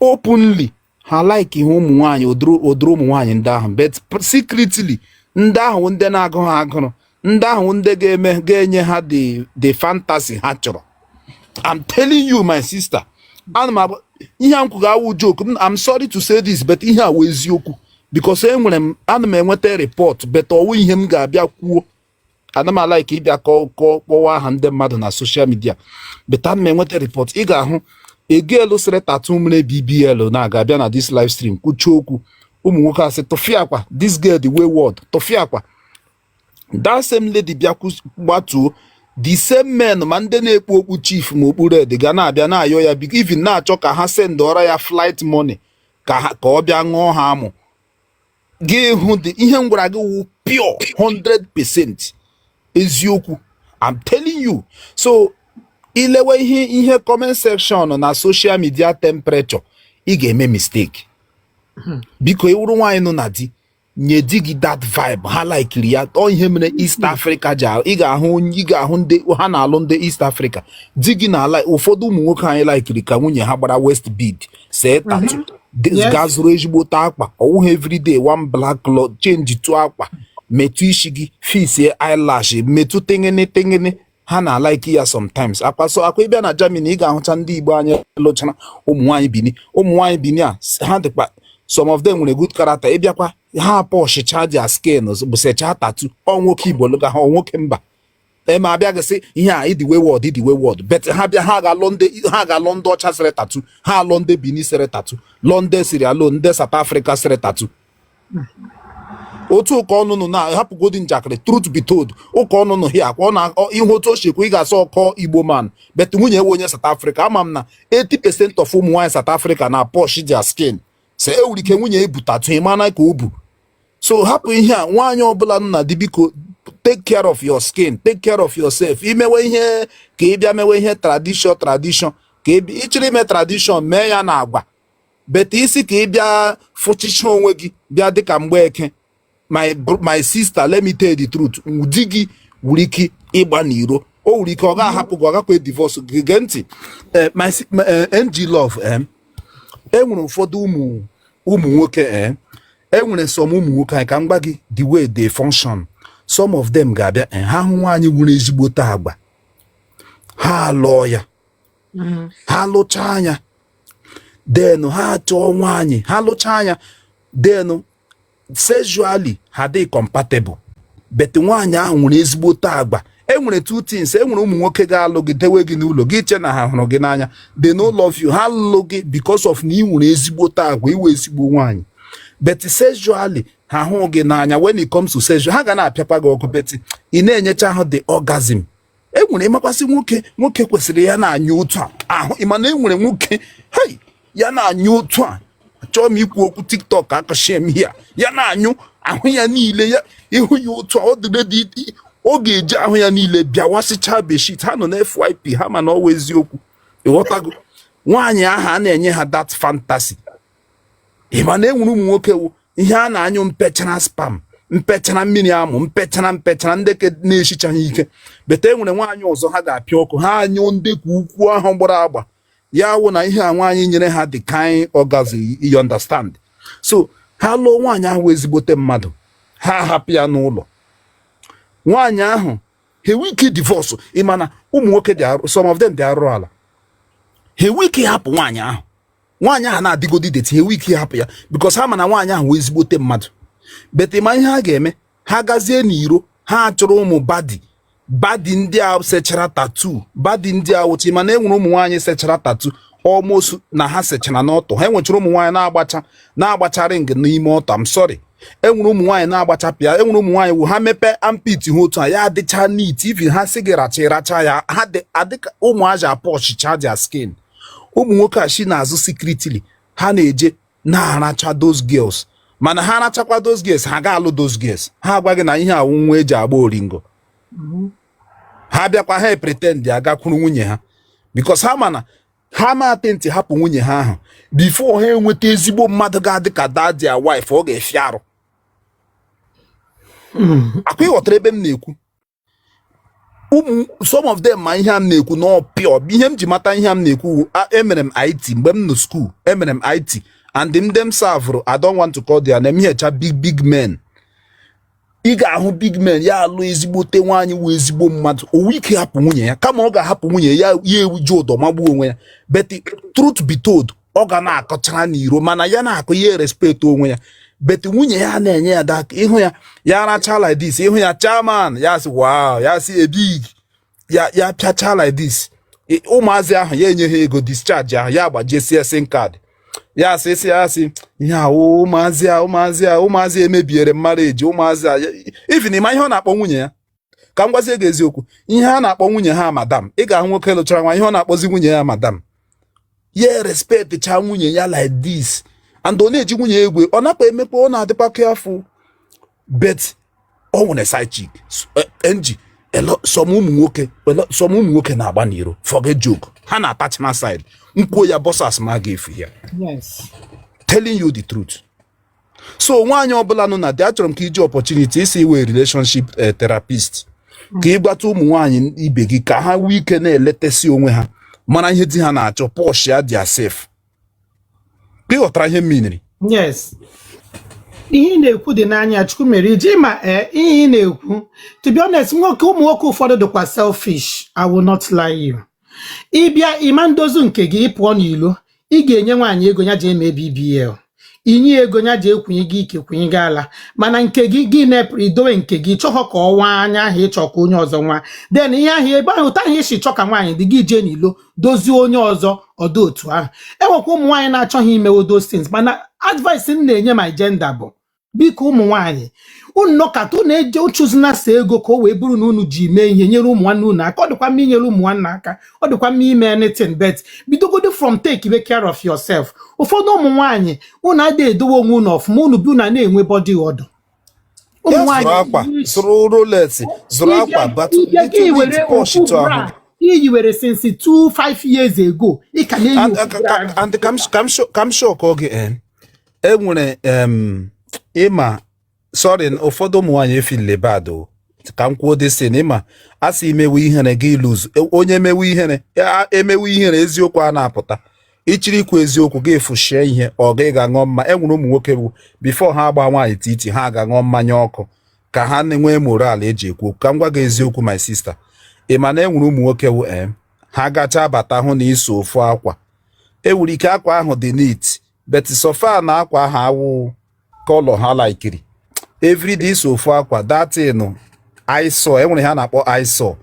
openly ha like ihe ụmụ nwaanyị ụdịrị ụmụ nwaanyị ndị ahụ, but secretly ndị ahụ ndị na-agụ ha agụrụ, ndị ahụ ndị ga-eme ga-enye ha the fantasy ha chọrọ. I'm telling you, my sister, ana m agba ihe a m kwuga awụ joke. I'm sorry to say this, but ihe a wụ eziokwu, because enwere m, ana m enweta report, but ọwụ ihe m ga-abịa kwuo. Ana m alike ịbịa kọọ kpọwa aha ndị mmadụ na social media, but ana m enweta report. Ị ga-ahụ egelu sịrị tattoo, mere BBL, na-aga abịa na this live stream kwuchie okwu, ụmụ nwoke asị, "Tụfịakwa, this girl dị wayward, tụfịakwa." That same lady bịa gbatuo, the same men, ma ndị na-ekpu okpu chief ma okpu red, ga na-abịa na-ayọ ya biko, even na-achọ ka ha sendọrọ ya flight money ka ọ bịa ṅụọ ha amụ. Gị hụ dị ihe m gwara gị wụ pure 100% eziokwu, I'm telling you. So ilewe ihe comment section na social media temperature, ị ga-eme mistake. Biko, ịwụrụ nwaanyị nọ na di, nye di gị that vibe ha likiri ya. Ọ ihe mere East Africa ji ị ga-ahụ ndị ha na-alụ, ndị East Africa, di gị na-ala. Ụfọdụ ụmụ nwoke anyị likiri ka nwunye ha gbara waist bead, see tattoo, gaa zụrụ ezigbote akwa. Ọwụghị everyday one black cloth, change tụ akwa, metụ isi gị, fisie eyelash, metụ tịngịnị tịngịnị. Ha na-alike ya sometimes. Akwa so akwa ịbịa na Germany, ị ga-ahụcha ndị Igbo anyị lụchara ụmụ nwaanyị Bini. Ụmụ nwaanyị Bini a, ha dịkwa, some of them nwere good character. Ịbịakwa ha poshicha their skin, bụ secha tattoo. Ọ nwoke Igbo lụga ha, ọ nwoke mba eme abịa gị sị ihe a ịdị wayward, ịdị wayward, but ha bịa, ha ga-alụ ndị ọcha sịrị tattoo, ha alụ ndị Bini sịrị tattoo, lụọ ndị Sierra Leone, ndị South Africa sịrị tattoo. Otu ụka ọnụnụ na-ahapụgodi njakịrị, truth be told, ụka ọnụnụ hia akwa ọ na ihe otu o shekwa, ị ga-asọ ọkọ Igbo man, but nwunye ewe onye South Africa. Ama m na 80% of ụmụ nwaanyị South Africa na posh their skin, se ewuru ike nwunye ebu tattoo, ịmana ka o bu. So hapụ ihe a. Nwaanyị ọbụla nọ na di, biko, take care of your skin, take care of yourself. Imewe ihe ka ị bịa mewe ihe tradition ka ị ịchọrọ ime tradition, mee ya na agwa, but isi ka ị bịa fụchicha onwe gị bịa dịka mgbeke. My sister, let me tell you the truth, di gị nwere ike ịgba n'iro, o nwere ike ọ ga-ahapụ gị, ọ gakwa divorce gị. Gee ntị, NG Love, e nwere ụfọdụ ụmụ nwoke, e nwere some ụmụ nwoke anyị, ka m gwa gị the way they function. Some of them ga-abịa, ha hụ nwaanyị nwere ezigbote agba, ha lụọ ya, ha lụchaa anya, then ha chọọ nwaanyị, ha lụchaa anya, then sexually ha dị compatible, but nwaanyị ahụ nwere ezigbote agba. E nwere two things. E nwere ụmụ nwoke ga-alụ gị, dewe gị n'ụlọ gị, che na ha hụrụ gị n'anya. They no love you. Ha lụ gị because of na ị nwere ezigbote agwa, iwe ezigbo nwaanyị, but sexually ha hụ gị n'anya. When it comes to sexual, ha ga na-apịakwa gị ọkụ, but ị na-enyecha ha the orgasm. E nwere ịmakwasị nwoke, nwoke kwesịrị ya na-anyụ otu a ahụ. Ịma na e nwere nwoke, hei, ya na-anyụ otu a. Chọọ m ikwu okwu TikTok akọshie m ya, ya na-anyụ ahụ ya niile, ya ịhụ ya otu a, ọ dị ready, ọ ga-eji ahụ ya niile bịawasịcha bedsheet. Ha nọ na FYP ha, ma na ọwa eziokwu. Ịghọtago? Nwaanyị ahụ a na-enye ha that fantasy. Ị ma na e nwere ụmụ nwoke wụ ihe a na-anyụ mpechara sperm, Mpechara mmiri amụ, mpechara mpechara ndị ke na-esichaghị ike. But e nwere nwaanyị ọzọ ha ga-apịa ọkụ, ha anyụ ndị ka ukwu ahụ gbara agba. Ya wụ na ihe a nwaanyị nyere ha the kind orgasm, you understand? So ha lụọ nwaanyị ahụ ezigbote mmadụ, ha hapụ ya n'ụlọ nwaanyị ahụ, ha enwe ike divorce. Ị ma na ụmụ nwoke dị arụ, some of them dị arụ ala. Ha enwe ike hapụ nwaanyị ahụ, nwaanyị ahụ na-adịgodi dirty, ha enwe ike hapụ ya because ha ma na nwaanyị ahụ wụ ezigbote mmadụ. But ma ihe ha ga-eme, ha gazie n'iro, ha chọrọ ụmụ baddie baddie ndị a sechara tattoo, baddie ndị a wụchi. Mana e nwere ụmụ nwaanyị sechara tattoo almost na ha sechara n'ọtụ ha. Enwechara ụmụ nwaanyị na-agbacha na-agbacha ring n'ime ọtụ. I'm sorry, enwere ụmụ nwaanyị na-agbacha pịa. Enwere ụmụ nwaanyị wụ ha mepee armpit ha otu a, ya adịcha neat. Even ha sị gị racha, ịracha ya. Ha dị adịka ụmụazị apọchicha their skin. Ụmụ nwoke a shi n'azụ secretly, ha na-eje na-aracha those girls. Mana ha arachakwa those girls, ha ga-alụ those girls. Ha agwa gị na ihe awụ nwa eji agba oringo. Ha bịakwa, ha pretend agakwuru nwunye ha because ha mana ha ma atentị hapụ nwunye ha ahụ. Before ha enweta ezigbo mmadụ ga-adị ka that their wife, ọ ga-efi arụ. Akwa ịghọtara ebe m na-ekwu? Ụmụ some of them ma ihe a m na-ekwu na pure ihe m ji mata ihe a m na-ekwu. Emere m IT mgbe m nọ school. Emere m IT and ndị m serverụ, I don't want to call their name, ihecha big big men. Ị ga-ahụ big men ya alụ ezigbote nwaanyị wụ ezigbo mmadụ, o ike hapụ nwunye ya. Kama ọ ga-ahapụ nwunye ya, ya ewuju ụdọ magbuo onwe ya. But truth be told, ọ ga na-akọchara n'iro, mana ya na-akọ ya respect onwe ya. But nwunye ya na-enye ya dak ịhụ ya, ya racha like this, ịhụ ya chairman, ya sị wow, ya sị a big ya, ya pịacha like this. Ụmụazị ahụ ya enye ha ego discharge ahụ, ya agbajie sim card ya, sị sị ya sị ihe ahụ ụmụazị a, ụmụazị a, ụmụazị emebiere marriage ụmụazị a. Even ịma ihe ọ na-akpọ nwunye ya? Ka m gwazie gị eziokwu, ihe a na-akpọ nwunye ha madam. Ị ga-ahụ nwoke lụchara nwa, ihe ọ na-akpọzi nwunye ya madam. Ya respect cha nwunye ya like this and ọ na-eji nwunye egwe, ọ nakwa emekwa, ọ na-adịkwa careful, but ọ nwere side chick ng some ụmụ nwoke, some ụmụ nwoke na-agba n'iro. Forget joke, ha na-atachi na side nkwuo ya bosas ma ga-efu ya. Telling you the truth. So nwaanyị ọbụla nọ na di, achọrọ m ka iji opportunity isi iwe relationship therapist, ka ị gwata ụmụ nwaanyị ibe gị ka ha nwee ike na-eletasi onwe ha, mara ihe di ha na-achọ, polish ya their self. Ka ị ghọtara ihe m meaniri? Yes, ihe ị na-ekwu dị n'anya Chukwu mere iji ma ee ihe ị na-ekwu. To be honest, nwoke, ụmụ nwoke ụfọdụ dịkwa selfish. I will not lie you. Ịbịa ịma ndozi nke gị, ịpụọ n'ilo, ị ga-enye nwaanyị ego ya ji eme BBL, inye ego ya ji ekwunye gị ike, kwunye gị ala. Mana nke gị, gị na-epụrụ idowe nke gị, chọghọ ka ọ nwa anya ahụ, ịchọ ka onye ọzọ nwa. Then ihe ahụ, ebe ahụ, ụtọ ahụ isi chọ ka nwaanyị dị gị, jee n'ilo dozie onye ọzọ ọdụ otu ahụ. Enwekwa ụmụ nwaanyị na-achọghị imewo those things. Mana advice m na-enye my gender bụ, biko, ụmụ nwaanyị, unu nọkata, unu eje chụzina sa ego ka o wee bụrụ na unu ji mee ihe nyere ụmụ nwanne unu aka. Ọ dịkwa mma inyere ụmụ nwanne aka, ọ dịkwa mma ime anything, but bidogodo from take care of yourself. Ụfọdụ ụmụ nwaanyị, unu adịghị edowe onwe unu ọfụma. Unu bi, unu na-enwe body odor. Ụmụ Ya zụrụ akwa, zụrụ Rolex, zụrụ akwa, but ịbịa gị were polish ofu ahụ bra iyi were since 2 5 years ago, ị ka na-eyi and ofu bra ahụ. And ka m shock oge enwere ịma, sorry, ụfọdụ ụmụ nwaanyị efile bad o. Ka m kwuo this thing, ịma a sị imewe ihere gị lose onye mewe ihere, emewe ihere, eziokwu a na-apụta. Ịchịrị ikwu eziokwu gị fụshie ihe, ọ gị ga-aṅụ mma. Enwere ụmụ nwoke bụ before ha agba nwaanyị titi, ha ga-aṅụ mmanya ọkụ ka ha na-enwe moral eji ekwu okwu. Ka m gwa gị eziokwu, my sister, ị ma na enwere ụmụ nwoke bụ ha gacha bata hụ na iso ofu akwa, enwere ike akwa ahụ dị neat, but so far na akwa ahụ awụ color ha likeiri, everyday iso ofu akwa, datin eyesore. Enwere ha na-akpọ eyesore.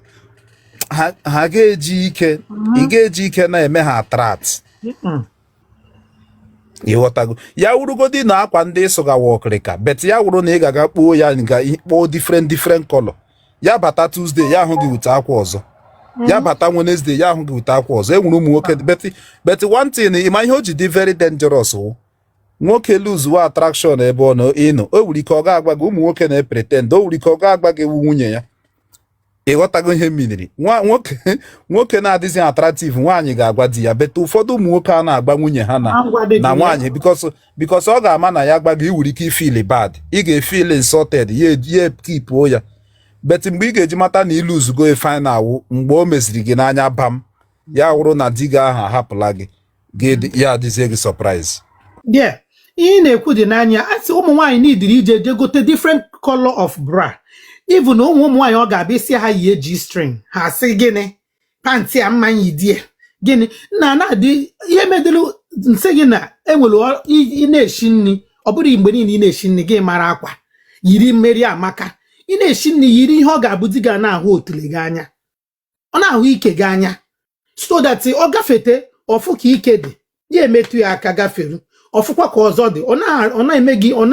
Ha ga-eji ike, ị ga-eji ike na-eme ha attract. Ịghọtago? Ya wurugodi na akwa ndị ịsụgawa ọkịrịka, but ya wuru na ị ga-aga kpoo ya nga kpoo different different color, ya bata Tuesday, ya ahụ gị wute akwa ọzọ, ya bata Wednesday, ya ahụ gị wute akwa ọzọ. Enwere ụmụ nwoke, but one thing, ịma ihe o ji dị very dangerous wụ nwoke lose wa attraction ebe ọ nọ ịnọ. O nwere ike ọ ga-agwa gị, ụmụ nwoke na-epretend, o nwere ike ọ ga-agwa gị ewu nwunye ya. Ịghọtago ihe miniri nwoke nwoke na-adịzi attractive, nwaanyị ga-agwa di ya, but ụfọdụ ụmụ nwoke a na-agba nwunye ha na na nwaanyị because ọ ga-ama na ya gwa gị, ị nwere ike ifeel bad, ị ga-efeel insulted, ya ya keepuo ya. But mgbe ị ga-eji mata na ị losego final wụ mgbe o meziri gị n'anya bam, ya wụrụ na di gị ahụ ahapụla gị, ya adịzie gị surprise. Yeah, ihe ị na-ekwu dị n'anya. A sị ụmụ nwaanyị nidiri ije je gote different color of bra. Even ụmụ nwaanyị ọ ga-abịa isi ha yie G string, ha sị gịnị, pant a mma nyidie gịnị na na-adị ihe medelu nsị gị na enwere ị na-eshi nri, ọ bụrụ mgbe niile ị na-eshi nri gị mara akwa yiri mmeri amaka. Ị na-eshi nri, yiri ihe ọ ga-abụ di ga na-ahụ otule gị anya, ọ na-ahụ ike gị anya, so that ọ gafete ọfụ ka ike dị ya, emetụ ya aka gaferu ọfụkwa ka ọzọ dị, ọ na-eme gị, ọ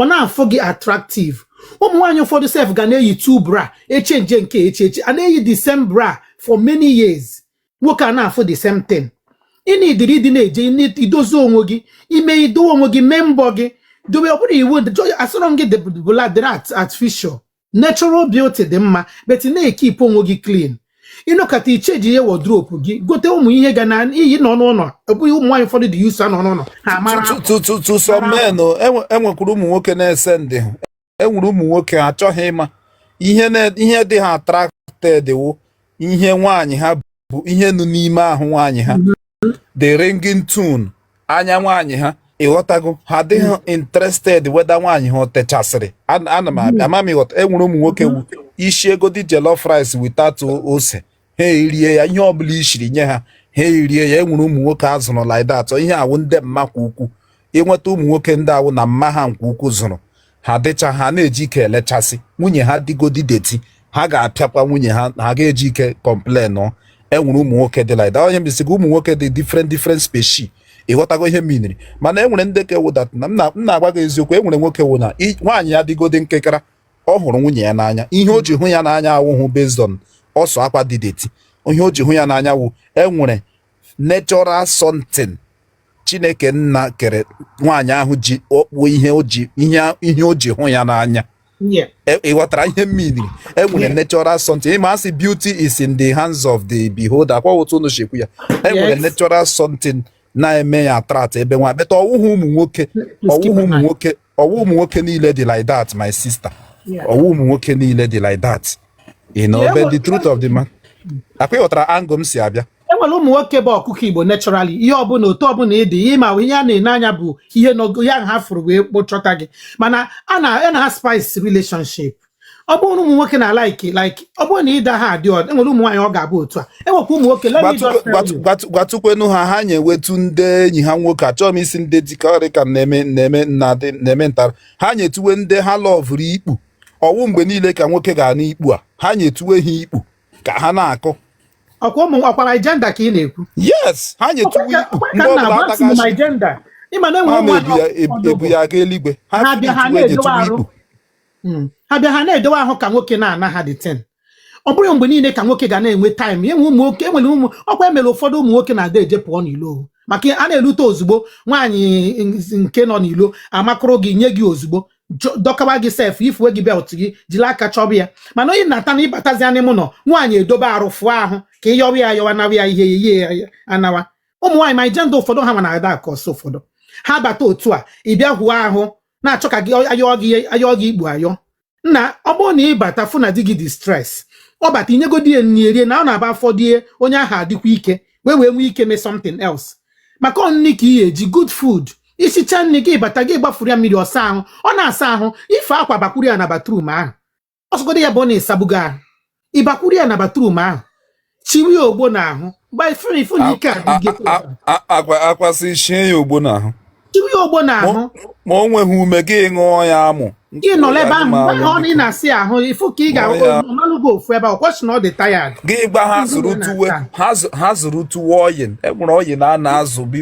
na-afụ gị attractive. Ụmụ nwaanyị ụfọdụ sef ga na-eyi two bra, echange nke eche eche, a na-eyi the same bra for many years, nwoke a na-afụ the same thing. Ị na-ediri ịdị na-eje idozi onwe gị, ime idowe onwe gị, mee mbọ gị dobe. Ọ bụrụ iwu asọrọ gị bụla dịrị artificial, natural beauty dị mma, but na-ekeep onwe gị clean. Ịnọkọta ichange ihe wardrobe gị, gote ụmụ ihe ga na iyi nọ n'ụlọ. Ọ bụghị ụmụ nwaanyị ụfọdụ dị use anọ n'ụlọ ha mara To some men o, enwekwara ụmụ nwoke na-ese ndị ha, enwere ụmụ nwoke ha achọghị ịma ihe ihe dị ha attracted wụ ihe nwaanyị ha bụ, ihe nụ n'ime ahụ nwaanyị ha, the ringing tone anya nwaanyị ha. Ịghọtago? Ha adịghị interested whether nwaanyị ha o techasịrị. Ana m abịa, ama m ịghọta. Enwere ụmụ nwoke wu isi ego dị jollof rice without ose, ha erie ya. Ihe ọbụla ishiri nye ha, ha erie ya. Enwere ụmụ nwoke a zụrụ like that. Ihe awụ ndị mma kwa ukwu. Ịnweta ụmụ nwoke ndị awụ na mma ha nke ukwu zụrụ ha, dịcha ha na-eji ike elechasị nwunye ha, dịgodi dirty, ha ga-apịakwa nwunye ha, ha ga-eji ike complain nọ. Enwere ụmụ nwoke dị like that. Onye mbisi gị, ụmụ nwoke dị different, different species. Ịghọtago ihe miniri? Mana enwere ndị ka wụ that na m na-agwa gị eziokwu. Enwere nwoke wụ na nwaanyị ya dịgodi nkekara, ọ hụrụ nwunye ya n'anya. Ihe o ji hụ ya n'anya awụhụ based on ọsọ akwa dị dirty. Ihe o ji hụ ya n'anya wụ enwere natural something Chineke nna kere nwaanyị ahụ ji ọkpụ ihe o ji ihe o ji hụ ya n'anya. Ị ghọtara ihe mmiri enwere? Natural something. Ịma asị beauty is in the hands of the beholder, akwa otu unu si ekwu ya. Enwere natural something na-eme ya attract ebe nwa, but ọwụhụ ụmụ nwoke, ọwụhụ ụmụ nwoke, ọwụ ụmụ nwoke niile dị like that, my sister. Ọwụ ụmụ nwoke niile dị like that, but the truth of the man, akwa ị ghọtara angle m si abịa? Enwere ụmụ nwoke bụ ọkụkọ Igbo naturally. Ihe ọbụla, otu ọbụla ịdị, ihe ma ihe a na-ene anya bụ ihe nọgo ya ha fụrụ wee kpụchọta gị. Mana a na spice relationship. Ọ bụrụ na ụmụ nwoke na like ọ bụrụ na ịda ha adị ọdụ, enwere ụmụ nwaanyị ọ ga-abụ otu a. Enwekwa ụmụ nwoke, let me just tell you. Gwatụkwenu ha, ha nyewetu ndị enyi ha nwoke. Achọghị m isi ndị di ka ọ dị ka m na-eme na-eme na-adị na-eme ntara. Ha nyetuwe ndị ha loverụ ikpu. Ọwụ mgbe niile ka nwoke ga-ana ikpu a, ha nyetuwe ha ikpu ka ha na-akụ. Ọkwa ụmụ ọkwa my gender ka ị na-ekwu? Yes, ha nyetuwe ikpu Ọkwa mgbe ka m ọbụla na-agwa asị m atagachi my gender, ịma na enwere ha ụmụ na-ebu ya ụfọdụ ebu bụ ya aga eluigwe ha. Ha bịa ha nyetuwe na-edowe nyetuwe arụ ikpu. Ha bịa ha na-edowe ahụ ka nwoke na-ana ha dị ten. Ọ bụrụ mgbe niile ka nwoke ga na-enwe time. Enwe ụmụ nwoke, enwere ụmụ ọkwa emere ụfọdụ ụmụ nwoke na-ada eje pụọ n'ilo, maka a na-erute ozugbo nwaanyị nke nọ n'ilo amakụrụ gị nye gị ozugbo, dọkawa gị sef, ifuwe gị belt gị jiri aka chọba ya. Mana onye na-ata na ịbatazi n'ime ụlọ, nwaanyị edobe arụ fụọ ahụ ka ị yọwa ya ayọwa, nawa ya ihe ihe ya anawa. Ụmụ nwaanyị ma ije ndị ụfọdụ ha ma na-ada aka ọsọ. Ụfọdụ ha bata otu a, ị bịa hụọ ahụ na-achọ ka gị ayọọ gị, ayọọ gị ikpu ayọ nna. Ọ bụrụ na ị bata fụ na di gị dị stress, ọ bata inyegodi ya nri erie na ọ na-aba afọ die onye ahụ adịkwa ike wee nwee ike mee something else, maka ọ nri ka ị ga-eji good food isicha nri gị bata, gị gbafuru ya mmiri ọsa ahụ, ọ na-asa ahụ, ife akwa bakwuru ya na bathroom ahụ. Ọsọgodo ya bụ ọ na-esabugo ahụ, ịbakwuru ya na bathroom ahụ, chiwe ya ogbo n'ahụ mgbe ifuru ifu na ike adịghị. Akwa akwasị shie ya ogbo n'ahụ. Chiwe ya ogbo n'ahụ. Ma o nweghị ume, gị ṅụọ ya amụ. Gị nọrọ ebe ahụ mgbe ahụ ọ na ị na-asị ahụ ifu ka ị Ṅụọ ya. ga-ọmalụgo ofu ebe ahụ kwesị na ọ dị tired. Gị gba ha Ndị zụrụ na tuwe na-ata. ha zụrụ tuwe oil. Enwere oil a na-azụ bụ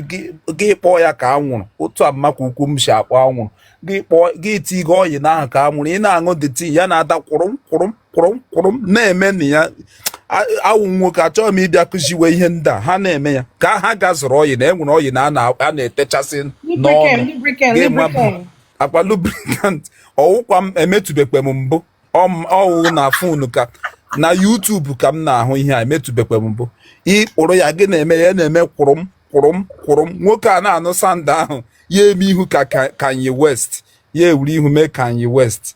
gị kpọọ ya ka anwụrụ otu a mmakwa ukwu m si akpọ anwụrụ. Gị kpọọ, gị tigo oil ahụ ka anwụrụ, ị na-aṅụ the tea ya na-ada kwụrụm kwụrụm kwụrụm kwụrụm na-eme na ya awụ nwoke. Achọghị m ịbịa kụziwe ihe ndị a ha na-eme ya ka ha ga zụrụ oil. Enwere oil a na-etechasị Lubricant, n'ọnụ. lubricant, Gị ma lubricant. Akpa lubricant ọwụkwa m emetụbekwe m mbụ. Ọwụ na phone ka Na YouTube ka m na-ahụ ihe a, emetụbekwa m mbụ. Ịkpụrụ ya, gị na-eme ya, na-eme kwụrụ m kwụrụ m kwụrụ m. Nwoke a na-anụ sound ahụ, ya eme ihu ka Kanye West, ya ewuru ihu mee Kanye West.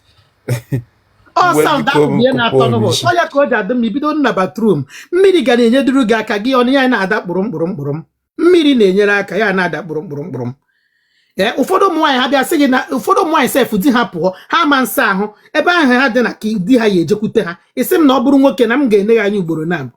Ọ Wee sound biko ahụ bụ ihe na-atọ kụpụọ m n'ụbọchị isi. ọ ya ka o ji adị mma ibido na bathroom, mmiri ga na-enyeduru gị aka, gị ọnụ ya na-ada kpụrụ mkpụrụ mkpụrụ m. Mmiri na-enyere aka, ya na-ada kpụrụ mkpụrụ mkpụrụ m. Ee, ụfọdụ ụmụ nwaanyị ha bịa sị gị na ụfọdụ ụmụ nwaanyị sef, di ha pụọ, ha ma nsa ahụ ebe ahụ ha dị na ka di ha ya ejekwute ha. Isi m na ọ bụrụ nwoke na m ga-ene ya anya ugboro na abụ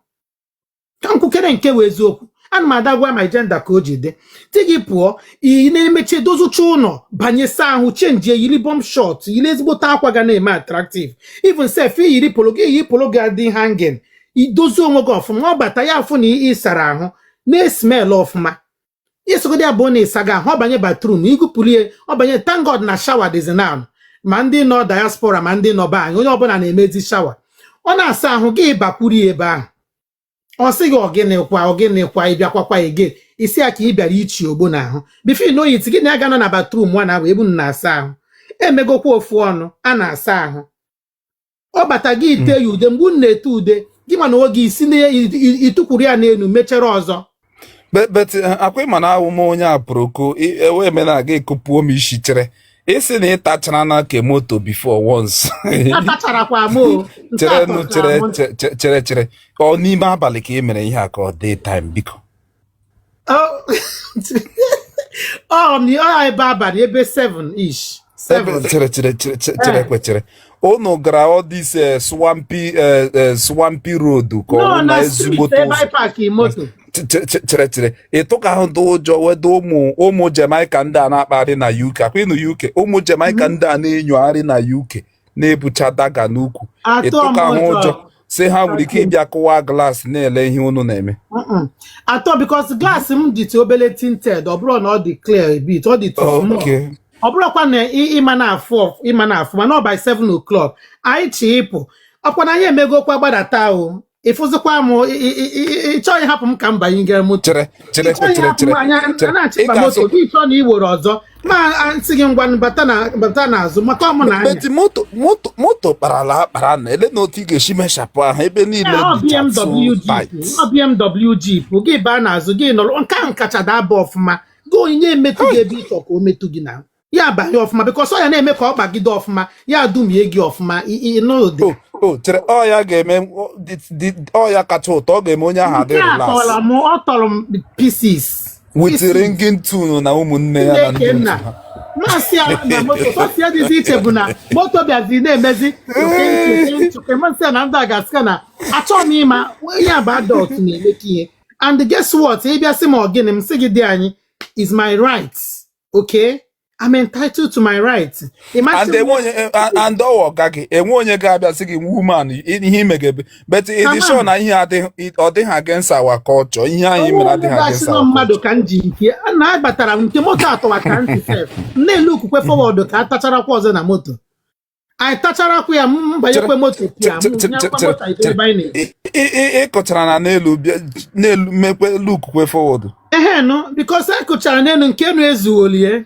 ka m kwukere nke wee eziokwu. Ana m ada gwa my gender ka o ji dị. Di gị pụọ, ị na-emechi dozucha ụlọ, banye saa ahụ, change, yiri bomb short, yiri ezigbote akwa ga na-eme attractive, even sef iyiri polo gị, iyi polo ga-adị hanging, idozi onwe gị ọfụma. Ọ bata, ya afụ na ị sara ahụ, na-esmell ọfụma. Isogodi abụọ na ịsaga ahụ, ọ banye bathroom, igupụlie, ọ banye. Thank God na shower dịzi now, ma ndị nọ diaspora ma ndị nọ be anyị, onye ọbụla na-emezi shower. Ọ na-asa ahụ, gị bakwuru ya ebe ahụ, ọ sị gị, "Ọgịnịkwa, ọgịnịkwa? Ị bịakwakwa ege?" Isi ya ka ị bịara ichi ogbo n'ahụ. Before you know it, gị na ya ga-anọ na bathroom nwa na abụ ebe unu na-asa ahụ, emegokwa ofu ọnụ a na-asa ahụ. Ọ bata, gị ite ya ude. Mgbe unu na-ete ude, gị ma na onwe gị isi na ịtụkwuru ya n'elu, mechere ọzọ. But akwa ịma na awụ m onye aproko ewe me na aga ekụpụo m isi. Chere, ịsị na ị tachara na ke moto before once? Atacharakwa m o. Nke a Chere nụ. tọchara Chere. m. Chere, chere, ka ọ n'ime abalị ka ị mere ihe a ka ọ day time, biko? Ọ ebe abalị, ebe 7 ish. Ebe 7. Chere, chere, chere, chere. Eh. Kwe, chere, unu gara all this swampy swampy road ka ọ No, bụ na na street ezigbote ebe ụzọ? anyị park moto. Chere, chere, ịtụka ahụ dị ụjọ wedo ụmụ Jamaica ndị a na-akpagharị na UK, akwa ịnụ UK, ụmụ Jamaica ndị a na-enyogharị na UK na-ebucha dagger n'ukwu. Atọ m Ịtụka ahụ ụjọ. ụjọ si ha nwere ike ịbịa kụwa glass na-ele ihe unu na-eme? Mm-mm. Atọ, because glass m dịtụ obele tinted, ọ bụrụ na ọ dị clear a bit, ọ dị too small. Ọ bụrụkwa na ịma na-afụ ịma na-afụ, mana ọ by 7 o'clock anyị chi ịpụ. Ọkwa na anyị emegokwa gbadata o, ịfụzikwa m, ị chọghị ịhapụ m ka m banye ngere moto. Chere, chere. Ị chọghị Chere. ịhapụ Chere. m anya. Chere. A na-achịkwa Ị ga-asụ moto gị, chọọ na iwere ọzọ, ma nsị gị ngwa, bata na bata n'azụ maka ọmụ na anya. But moto kparala akpara na ele na otu ị ga-esi meshapụ ahụ ebe niile Ọ dịcha so BMW Jeep. tight. Ọ BMW Jeep, gị baa n'azụ, gị nọrọ, nke ahụ kacha daba ọfụma. Gị onyinye emetụ gị ebe ịchọ ka o metụ gị na ya banye ọfụma, because ọ ya na-eme ka ọ kpagide ọfụma, ya dumie gị ọfụma n'ụdị. O chere, ọ ya ga-eme ọ ya kacha ụtọ, ọ ga-eme onye ahụ adị Nke a relax. tọrọ m, ọ tọrọ m pieces. With pieces. ringing tune na ụmụnne ya na ndị Chineke otu nna ha. Masị ya na moto sọsi ya dịzi iche bụ na moto bịazi na-emezi nchuke. Masị ya na ndị a ga-asị na achọghị m ịma ihe a bụ adult na-emeka ihe. And guess what? Ị bịa sị m ọ gịnị, m sị gị dị anyị is my right, okay? I'm entitled to my right. And enwe onye and ọwa ọga gị, enwe onye ga-abịa sị gị, "Woman, ihe imegebe." But ị dị Come sure on. na ihe adịghị, ọ dịghị against our culture, ihe anyị mere onwe adịghị onye against ga-asị nọ our mmadụ culture? Ka m ji nke na abatara m nke moto atọwa ka ntị sef, m na-ele okwukwe forward ka a tacharakwa ọzọ na moto anyị tacharakwa ya, m banyekwe moto pịa m nyakwa moto anyị ebe anyị na-eje. Ị kọchara na n'elu bịa n'elu mekwe look kwe forward? Ehe nụ, because e kụchara n'elu nke enu ezuolie.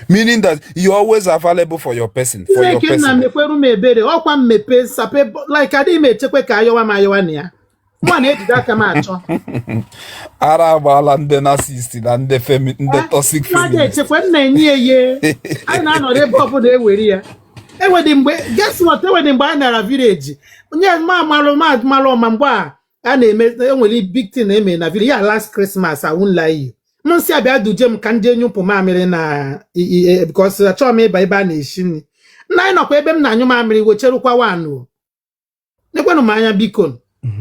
Meaning that you always available for your person, for your Chineke nna person. mekweru m ebere. Ọkwa mmepe sape like adịghị m echekwe ka ayọwa m ayọwa na ya mụ na-ejide aka m achọ. Ara agbaala ndị narcissist na ndị toxic nwa feminist. echekwe m na-enye ya ihe anyị na-anọrọ ebe ọbụla ewere ya. Enwedị mgbe, guess what, enwedị mgbe anyị nara village onye ma malụ ma malụ ọma mgbe a na-eme, enwere big thing na-eme na village ya last Christmas. I won't lie you, m nsị abịa duje m ka m jee nyụpụ mamịrị na because achọghị m ịba ebe a na-esi nri. Nna, anyị nọkwa ebe m na-anyụ mamịrị, wecherukwa wanụ nekwenụ m anya, biko,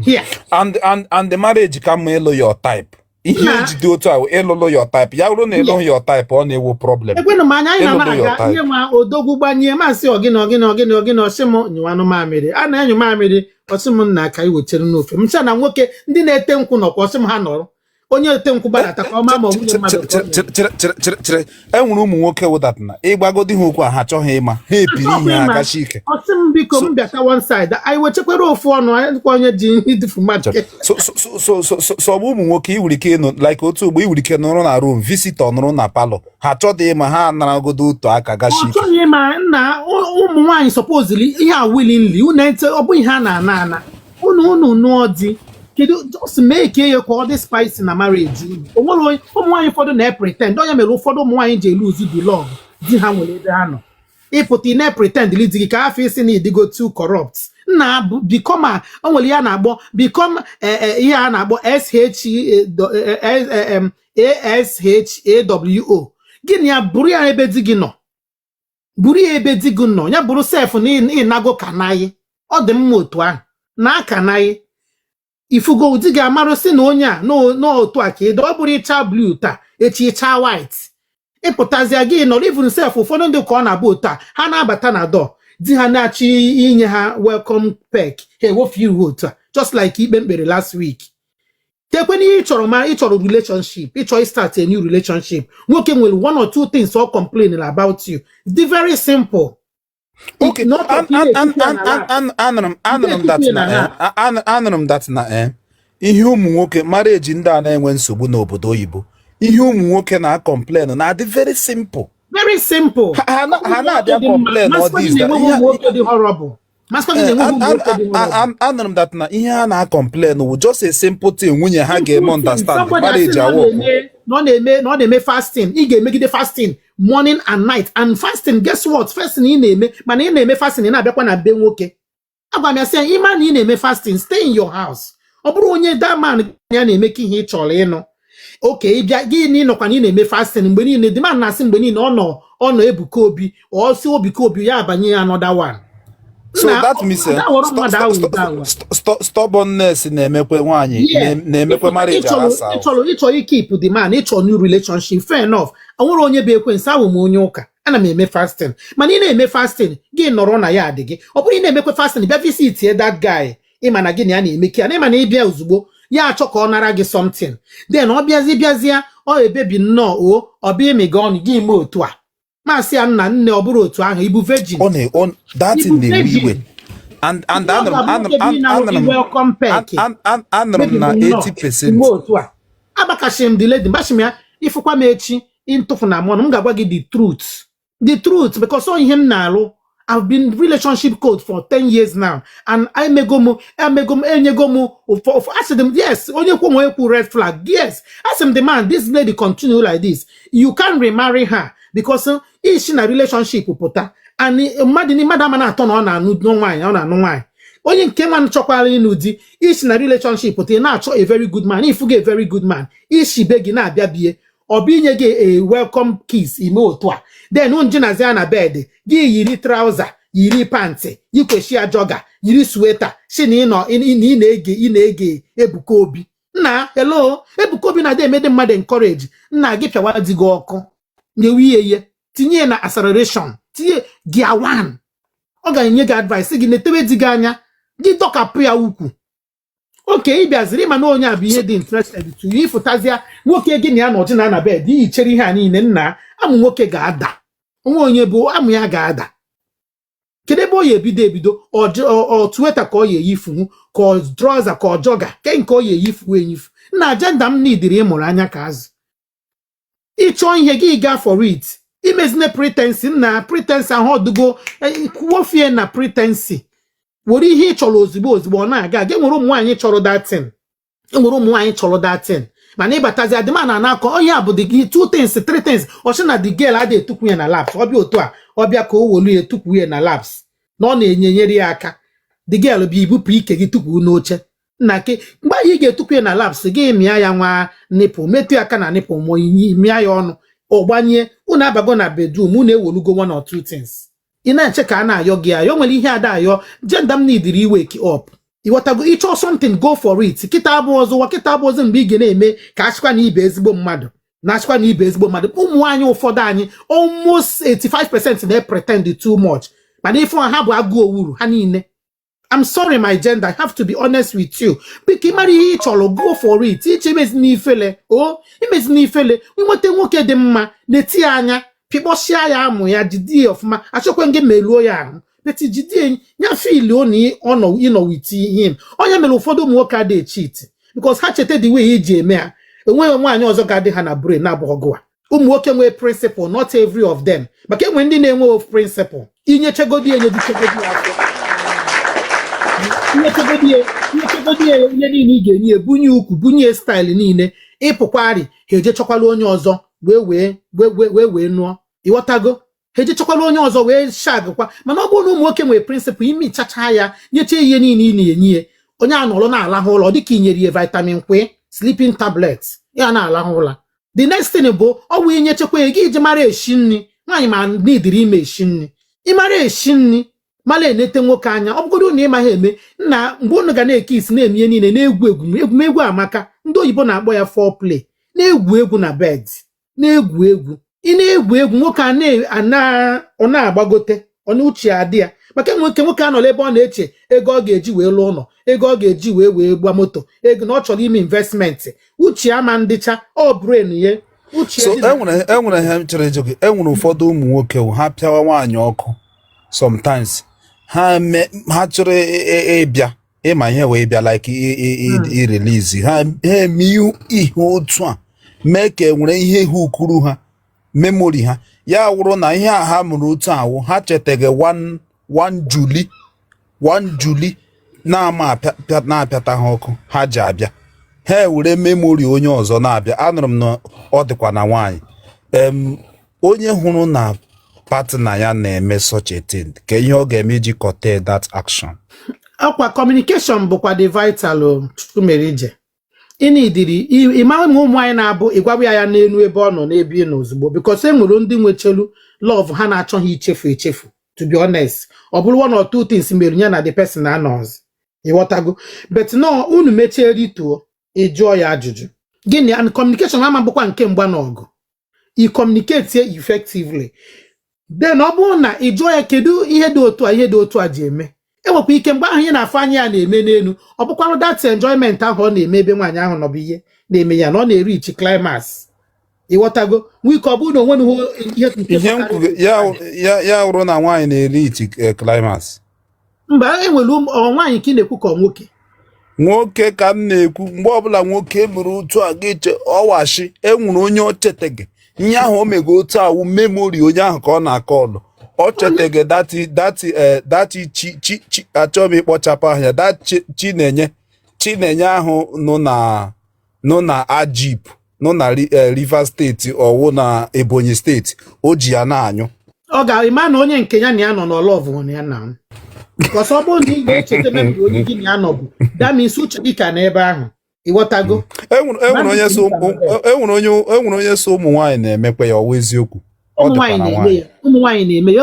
here. And the marriage ka mma ịlụ your type, ihe Na ejide otu a ịlụlụ your type, ya bụrụ na ịlụghị your type, ọ na-ewu problem. Ekwenụ m anya anyị na Ịlụlụ your na-aga type. ihe nwa odogwu gbanye masị ọgịnị ọgịnị ọgịnị ọgịnị, ọsị m nyụwanụ mamịrị a na-enyo mamịrị, ọsị m nna ka anyị wechere n'ofe m ncha na nwoke ndị na-ete nkwụ nọkwa, ọsị m ha nọrọ, onye ete nkwụ gbadata ka ọ maa ma ọ nwunye mmadụ ka ọ na-eme. Chere, chere, chere, chere, e nwere ụmụ nwoke wụdatana ịgbagodi ha okwu a, ha achọghị ịma, ha ebiri Achọghị ihe ha ịma. gachi ike. Ọsị m biko So m bịata one side, anyị wechekwara ofu ọnụ anyị kwa onye ji ihe idufu mmadụ. So so so so so so so ọ bụ ụmụ nwoke ị nwere ike ịnụ like otu ugbo ị nwere ike nụrụ na room, visitor nụrụ na parlour, ha achọghị ịma, ha anaragodo otu aka gachi Ọ ike. chọghị ịma nna. Ụmụ nwaanyị supposedly ihe a willingly unu ete, ọ bụ ihe a na-ana ana. Unu nụọ di, kedu, just mee ka ya ka ọ dị spicy na marriage unu. O nwere onye ụmụ nwaanyị ụfọdụ na-pretend, onye mere ụfọdụ ụmụ nwaanyị ji eluzu the love di ha nwere ebe ha nọ. Ịpụta, ị na-pretend li di gị ka afọ isi na ịdịgo too corrupt. Nna, become a, o nwere ihe a na-akpọ become ihe a na-akpọ SHASHAWO. Gịnị ya bụrụ ya ebe di gị nọ, buru ya ebe di gị nọ, ya bụrụ sef na ịnago ka naghị ọ dị mma otu ahụ na aka naghị ifugo di gị amarụsị na onye a n'otu a ka ịdọ. Ọ bụrụ ịcha blue taa, echi ịcha white, ịpụtazịa gị nọrọ. Even sef, ụfọdụ ndị ka ọ na-abụ otu a, ha na-abata na dọ di ha na-achọ inye ha welcome peck, ha ewofu ihu otu a, just like ikpe mkpere last week. Tekwe n'ihe ị chọrọ, ma ị chọrọ relationship, ị chọrọ start a new relationship, nwoke nwere one or two things ọ complain about you, dị very simple. Okay, anụrụ m that na anụrụ m that na ihe ụmụ nwoke marriage ndị a na-enwe nsogbu n'obodo oyibo, ihe ụmụ nwoke na-complain na-adị very simple. Very simple. Ha na-abịa complain all this. Anụrụ m that na ihe ha na-complain wụ just a simple thing nwunye ha ga-eme understand, marriage awụ. Na ọ na-eme fasting, ị ga-emegide fasting morning and night and fasting. Guess what? Fasting ị na-eme, mana ị na-eme fasting, ị na-abịakwa na be nwoke. Agwa m ya sị, ịma na ị na-eme fasting, stay in your house. Ọ bụrụ onye that man ya na-eme ka ihe ị chọrọ ịnụ oke ịbịa gị na ịnọkwa na ị na-eme fasting mgbe niile. The man na-asị mgbe niile ọ nọ Ebuka Obi, ọ sị Ebuka Obi ya abanye ya another one. So that means stubbornness na-emekwe nwaanyị, na-emekwe marriage asa. Ịchọrọ ikeep the man, ịchọ new relationship, fair enough. Onwere onye bụ ekwensu. Awụ m onye ụka, ana m eme fasting, mana ị na-eme fasting, gị nọrọ na ya adị gị. Ọ bụrụ ị na-emekwe fasting, bịa visit that guy, ịma na gị na ya na-eme ya na ịma na ịbịa ozugbo, ya achọ ka ọ nara gị something. Then ọ bịazi bịazịa, ọ ebebi nnọọ o, ọ bịa emiga ọnụ gị ime otu a, masị ya, nna nne, ọ bụrụ otu ahụ, ibu virgin. Ọ na that thing na-ewe iwe and anụrụ m na 80%. Otu a agbakashi m the lady, mgbashi m ya, ịfụkwa m echi, ntụfu na mọnụ m ga-agwa gị the truth, the truth, because ọ ihe m na-alụ. I've been relationship coach for 10 years now and emego m, emego m, enyego m asị m, yes, onye kwu onwe kwu red flag. Yes, asị m the man, this lady continue like this, you can remarry her because ishi na relationship pụta and mmadụ mmadụ ama na-atọ na ọ na-anụ nwaanyị, ọ na-anụ nwaanyị. Onye nke nwa chọkwara ịnụ di, isi na relationship pụta, ị na-achọ a very good man, ifugo a very good man, isi be gị na-abịa bie, ọ bụ inye gị a welcome kiss, ime otu a, then njinazi na bed gị, yiri trouser, yiri pant, yikweshia jogger, yiri sweater, si na ịnọ ị na-ege, ị na-ege Ebuka Obi. Nna, hello, Ebuka Obi na-adị emede mmadụ encourage. Nna gị, pịawa di gị ọkụ, nyewe ihe ihe, tinye ya na acceleration, tinye gear one. Ọ ga-enye gị advice, gị na-etebe di gị anya, gị dọkapụ ya ukwu. Oke ị bịaziri, ịma na onye a bụ ihe dị interested to you. Ịfụtazịa nwoke gị na ya nọji na bed, iyi chere ihe a niile, nna, amụ nwoke ga-ada. Onwe onye bụ amụ ya ga-ada. Kedu ebe ọ ya ebido ebido? Ọ sweater ka ọ ya eyifu, ka ọ trouser, ka ọ jogger, ke nke ọ ya eyifu enyifu? Na agenda m nidiri ịmụrụ anya ka azụ. Ịchọọ ihe gị, gaa for it. Imezine pretense na pretense ahụ ọdụgo kwuofie na pretense. Were ihe ị chọrọ ozugbo ozugbo, ọ na-aga aga. Enwere ụmụ nwaanyị chọrọ datin, enwere ụmụ nwaanyị chọrọ datin, mana ịbatazi adịma na anakọ onye a bụ the two things, three things. Ọ sị na the girl adịghị etukwu ya na laps. Ọ bịa otu a, ọ bịa ka o wolu ya etukwu ya na laps, na ọ na-enyenyere ya aka. The girl bụ ibupụ ike gị tukwu n'oche. Nna ke mgbe anyị ga-etukwu ya na laps, gị mịa ya nwa nipple, metụ ya aka na nipple, ma mịa ya ọnụ, ọ gbanye. Unu abago na bedroom, unu ewolugo one or two things. Ị na-eche ka a na-ayọ gị ayọ, nwere ihe ada ayọ. Gender m nidiri i wake up. Ịghọtago? Ịchọ something, go for it. Kịta abụ ọzọ ụwa, kịta abụ ọzọ mgbe ị ga na-eme ka achịkwa na ibe ezigbo mmadụ, na achịkwa na ibe ezigbo mmadụ. Ụmụ nwaanyị ụfọdụ anyị, almost 85% na-pretend too much, mana ife ha bụ agụ owuru ha niile. I'm sorry, my gender, I have to be honest with you. Biko, ị mara ihe ị chọrọ, go for it. Iche imezi n'ifele o, imezi n'ifele. Inweta nwoke dị mma, na-eti ya anya, pịkpọsịa ya amụ ya, jide ya ọfụma. Achọkwa gị meluo ya ahụ beti, jide ya, feel na ọ ịnọ with him. Onye mere ụfọdụ ụmụ nwoke adịghị cheat, because ha cheta the way iji eme ha, enweghị nwaanyị ọzọ ga-adị ha na brain na-abụghị gụwa. Ụmụ nwoke nwee principle, not every of them, maka enwe ndị na-enwe principle. Inyechegodi, enyejuchegodi afọ. Inyechagodi ya ihe niile ị ga-enye ya, bunye ukwu, bunye style niile, ịpụkwarị, ha eje chọkwala onye ọzọ wee nụọ. Ịghọtago? Ha eje chọkwala onye ọzọ wee shagkwa. Mana ọ bụrụ na ụmụ nwoke nwere principle, imi chacha ya, nyecha ihe niile ị na-enye ya, onye a nọrọ na-alahụ ụlọ dịka i nyere ya vitamin kwe, sleeping tablet, ya na-alahụ ụla. The next thing bụ ọ bụ inyechekwa ya gị iji mara eshi nri. Nwaanyị ma n'idiri ime eshi nri, ịmara eshi nri, mara enete nwoke anya. Ọ bụgodo na ịmaghị eme nna, mgbe unu ga na-eke isi, na-eme ihe niile, na-egwu egwu, egwumegwu amaka. Ndị oyibo na-akpọ ya foreplay. Na-egwu egwu na bed, na-egwu egwu, ị na-egwu egwu, nwoke a ọ na-agbagote, ọ na uche adị ya, maka nwoke nwoke anọla ebe ọ na-eche ego ọ ga-eji wee lụọ ụlọ, ego ọ ga-eji wee gba moto, ego na ọ chọrọ ime investment. Uche ama ndịcha ọ brain ya uche So dị na enwere ihe m chọrọ ịjụ gị. Enwere ụfọdụ ụmụ nwoke wụ ha pịawa nwaanyị ọkụ, sometimes ha me ha chọrọ ịbịa ịma ihe wee bịa like i release ha, ha eme ihe otu a mee ka enwere ihe hukuru ha memory ha, ya wụrụ na ihe a ha mụrụ otu awụ ha chetaghị one one Julie, one Julie na-ama na-apịata ha ọkụ, ha ji abịa, ha ewere memory onye ọzọ na-abịa. Anụrụ m na ọ dịkwa na nwaanyị onye hụrụ na partner ya na-eme such a thing, ka ihe ọ ga-eme iji curtail that action? Ọkwa communication bụkwa the vital o. Chukwu mere ije ịnidiri ịmara ma ụmụ anyị na-abụ ịgwagwa ya ya n'elu ebe ọ nọ n'ebe ị nọ ozugbo, because e nwere ndị nwechelu love ha na-achọghị ichefu echefu. To be honest, ọ bụrụ one or two things mere ya na the person na-anọzi, ịghọtago? But no, unu mechie rituo, ị jụọ ya ajụjụ gịnị. And communication ama bụkwa nke mgba na ọgụ. I communicate effectively, then ọ bụrụ na ị jụọ ya kedu ihe dị otu a, ihe dị otu a ji eme, enwekwa ike mgbe ahụ ihe na-afụ anya ya na-eme n'elu, ọ bụkwanụ that enjoyment ahụ ọ na-eme ebe nwaanyị ahụ nọ bụ ihe na-eme ya na ọ na-erichi climax. Ịghọtago? Nwee ike ọ bụrụ na onwe ihe nke Ihe m pụtara kwuru ya ya wụrụ na nwaanyị na-erichi climax. Mba, enwere ọ nwaanyị ka ị na-ekwu ka ọ nwoke? Nwoke ka m na-ekwu. Mgbe ọbụla nwoke mere otu a, gị che ọwashi enwere onye o cheteghị ihe ahụ o mego otu awụ memory onye ahụ ka ọ na-akọ ọlụ ọ cheteghị that chi chi chi. Achọghị m ịkpọchapụ ahụ ya that chi. Chinenye, Chinenye ahụ nọ na Agip, nọ na Rivers Steeti, ọwụ na Ebonyi Steeti, o ji ya na-anyụ. Ọ ga-ịma na onye nke ya na ya nọ n'ọ love hụ na ya na, because ọ bụrụ na ị ga-echeta memory onye gị na ya nọ bụ, that means uche gị ka n'ebe ahụ. Ịghọtago? Enwere onye so enwere onye so ụmụ nwaanyị na-emekwa ya, ọwụ eziokwu? Ọ Ụmụ dịkwa nwaanyị na na-eme nwaanyị ya, ụmụ nwaanyị na-eme ya.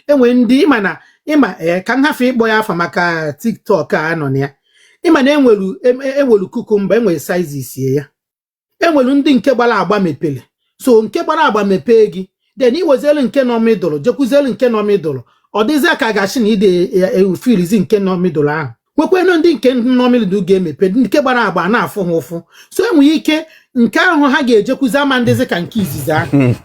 Enwe ndị ịma na ịma ee, ka m hafe ịkpọ ya afa maka TikTok a nọ na ya. Ịma na enwelu cucumber, enwere sizes ya. Enwelu ndị nke gbara agba mepere, so nke gbara agba mepee gị, then iwezelu nke nọ middle, jekwuzelu nke nọ middle, ọ dịzịa ka a ga-asị na ide efilizi nke nọ middle ahụ. Nwekwanụ ndị nke nọ middle ga-emepe, nke gbara agba na-afụ ha ụfụ, so enwere ike nke ahụ ha ga-ejekwuzi ama ndịzi ka nke izizi ahụ.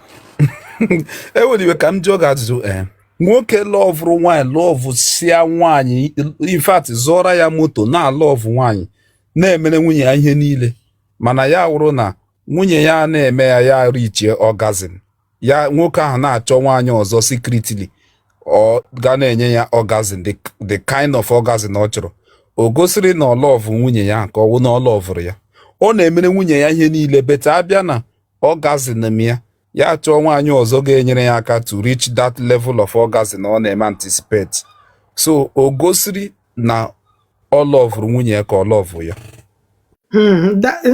Enwere iwe ka m jụọ gị ajụjụ. Ee, nwoke loverụ nwaanyị, love sia nwaanyị, in fact zụọra ya moto, na-alove nwaanyị, na-emere nwunye ya ihe niile, mana ya wụrụ na nwunye ya na-eme ya ya richie orgasm ya, nwoke ahụ na-achọ nwaanyị ọzọ secretly, ọ ga na-enye ya orgasm, the kind of orgasm ọ chọrọ. O gosiri na ọ love nwunye ya ka ọ wụ na ọ loverụ ya? Ọ na-emere nwunye ya ihe niile, but abịa na orgasm ya, ya chọọ nwaanyị ọzọ ga-enyere ya aka to reach that level of orgasm ọ na-eme anticipate. So o gosiri na ọ loverụ nwunye ya ka ọ love ya?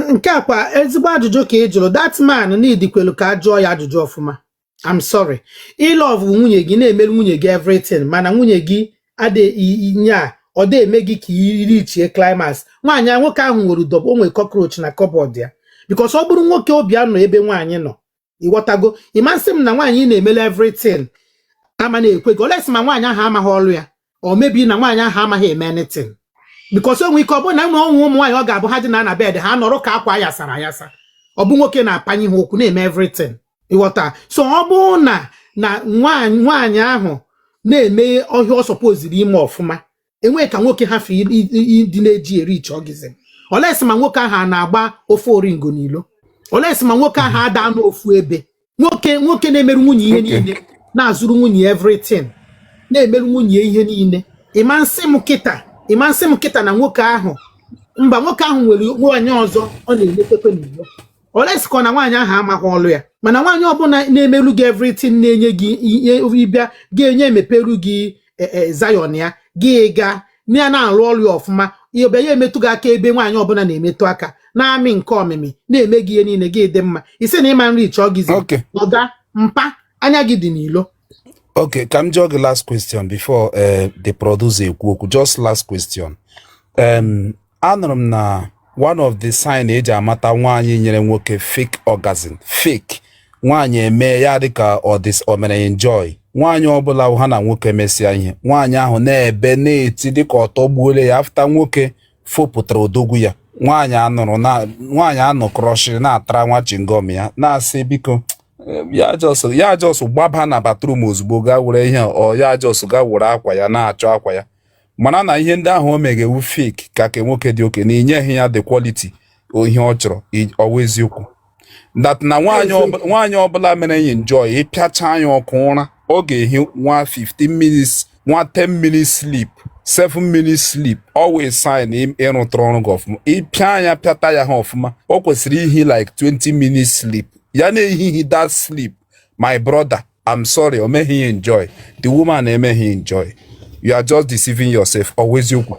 Nke a kwa ezigbo ajụjụ ka ị jụrụ. That man need kwelu ka a jụọ ya ajụjụ ọfụma. I'm sorry, ịlove nwunye gị, na-emere nwunye gị everything, mana nwunye gị adịghị nye a, ọ dị eme gị ka ị richie climax. Nwaanyị a, nwoke ahụ nwere udo, o nwere cockroach na cupboard ya, because ọ bụrụ nwoke obi anọ ebe nwaanyị nọ. Ịghọtago? Ịmasị m na nwaanyị ị na-emere everything ama na-ekwe gị olesi ma nwaanyị ahụ amaghị ọrụ ya, ọ mebi na nwaanyị ahụ amaghị eme anything, because o nwere ike ọ bụrụ na enwe ọnwụ ụmụ nwaanyị ọ ga-abụ ha dị na bed, ha nọrọ ka akwa yasara ayasa, ọ bụ nwoke na-apanye ha ụkwụ, na-eme everything. Ịghọta? So ọ bụrụ na nwaanyị ahụ na-eme ọhịa ọ supposeziri ime ọfụma, enweghị ka nwoke hafe ịdị na-eji eri iche ọgịzi olesi ma nwoke ahụ a na-agba ofe oringo n'ilo, olesi ma nwoke ahụ ada n'ofu ebe. Nwoke na-emerụ nwunye ihe niile, na-azụrụ nwunye everything, na-emerụ nwunye ihe niile, ịma nsị m kịta. Ịma nsị m kịta na nwoke ahụ, mba, nwoke ahụ nwere nwaanyị ọzọ ọ na-eletekwe n'ilo olesikọ na nwaanyị ahụ amaghị ọlụ ya. Mana nwaanyị ọbụla na-emerụ gị everything, na-enye gị ihe, ịbịa ga-enye emeperu gị Zion ya, gị ga na na-arụ ọrụ ya ọfụma, ihe ọbịa ya emetụ gị aka ebe nwaanyị ọbụla na-emetụ aka na-amị nke ọmịmị, na-eme gị ihe niile gị dị mma, isi na ịma nri chọọ gịzi. Ọga mpa anya gị dị n'ilo. Okay, ka m jụọ gị last question before the producer ekwu okwu. Just last question. Anụrụ m na one of the sign eji amata nwaanyị nyere nwoke fake orgasm, fake nwaanyị eme ya dịka ọ dị o mere enjoy, nwaanyị ọbụla ha na nwoke mesịa ihe, nwaanyị ahụ na-ebe na-eti dịka ọ tọgbuole ya after nwoke fopụtara odogwu ya, nwaanyị anụrụ na nwaanyị anọkọrọshiri na-atara nwa chewing gum ya, na-asị biko ya just gbaba na bathroom ozugbo gaa were ihe ọ ya just gaa were akwa ya na-achọ akwa ya, mana na ihe ndị ahụ o megewu fake ka nwoke dị oke na inyeghị ya the quality o ihe ọ chọrọ. Ọwụ eziokwu that na nwaanyị ọbụla mere ya enjoy, ịpịacha ya ọkụ ụra, ọ ga-ehi nwa 15 minutes, nwa 10 minutes sleep, 7 minutes sleep, always sign ịrụtụrụ ọrụ gị ọfụma. Ịpịa ya pịata ya ha ọfụma, o kwesịrị ihi like 20 minutes sleep. Ya na-ehihi that sleep, my brother, I'm sorry, o meghị ya enjoy. The woman emeghị enjoy. You are just deceiving yourself. Ọ eziokwu?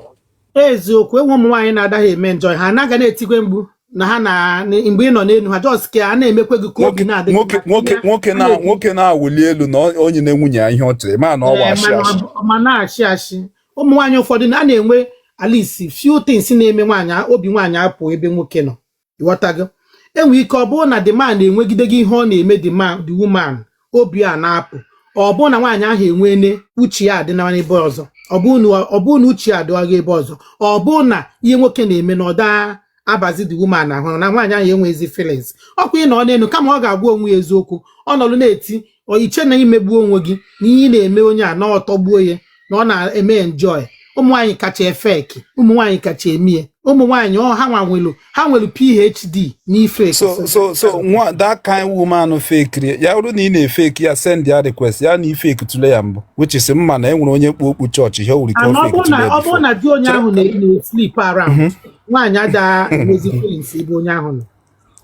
Eziokwu. Enwe ụmụ nwaanyị na-adaghị eme enjoy, ha anaghị na-etigwe mgbu na ha na mgbe ị nọ n'elu ha, just ka a na-emekwe gị ka obi Nwoke na-adị gị nwoke mma. Nwoke nwoke na nwoke na-awụli elu na onye na nwunye ya ihe ọ chọrọ, ma na ọ Ee, bụ ashị mana ashị. Ma na-achị achị, ụmụ nwaanyị ụfọdụ a na-enwe at least few things na-eme nwaanyị obi nwaanyị apụ ebe nwoke nọ. Ịghọtago? Enwe ike ọ bụrụ na the man na-enwegide gị ihe ọ na-eme the man, the woman obi a na-apụ. Ọ bụrụ na nwaanyị ahụ enwene uche ya adị n'ebe ọzọ, ọ bụrụ na uche ya adịwaghị ebe ọzọ, ọ bụrụ na ihe nwoke na-eme na ọ daa abazi the woman ahụ, na nwaanyị ahụ enweghịzi feelings, ọkwa ị nọ n'elu kama ọ ga-agwa onwe ya eziokwu, ọ nọrọ na-eti iche na imegbu onwe gị na ihe ị na-eme onye a na ọtọgbuo ya na ọ na-eme enjoy. Ụmụ nwaanyị kacha efeki, ụmụ nwaanyị kacha emie, ụmụ nwaanyị ọ ha nwa nwelu, ha nwere PhD n'ife. So nwa that kind woman fake ya bụrụ na ị na-efake ya, send ya request ya na ifake tule ya mbụ, which is mma na e nwere onye kpu okpu chọọchị ihe o wuri ka And o ọ fake bụrụ tule na ọ bụrụ before. na di onye ahụ na-sleep around, nwaanyị ada enwezi feelings ebe onye ahụ nọ.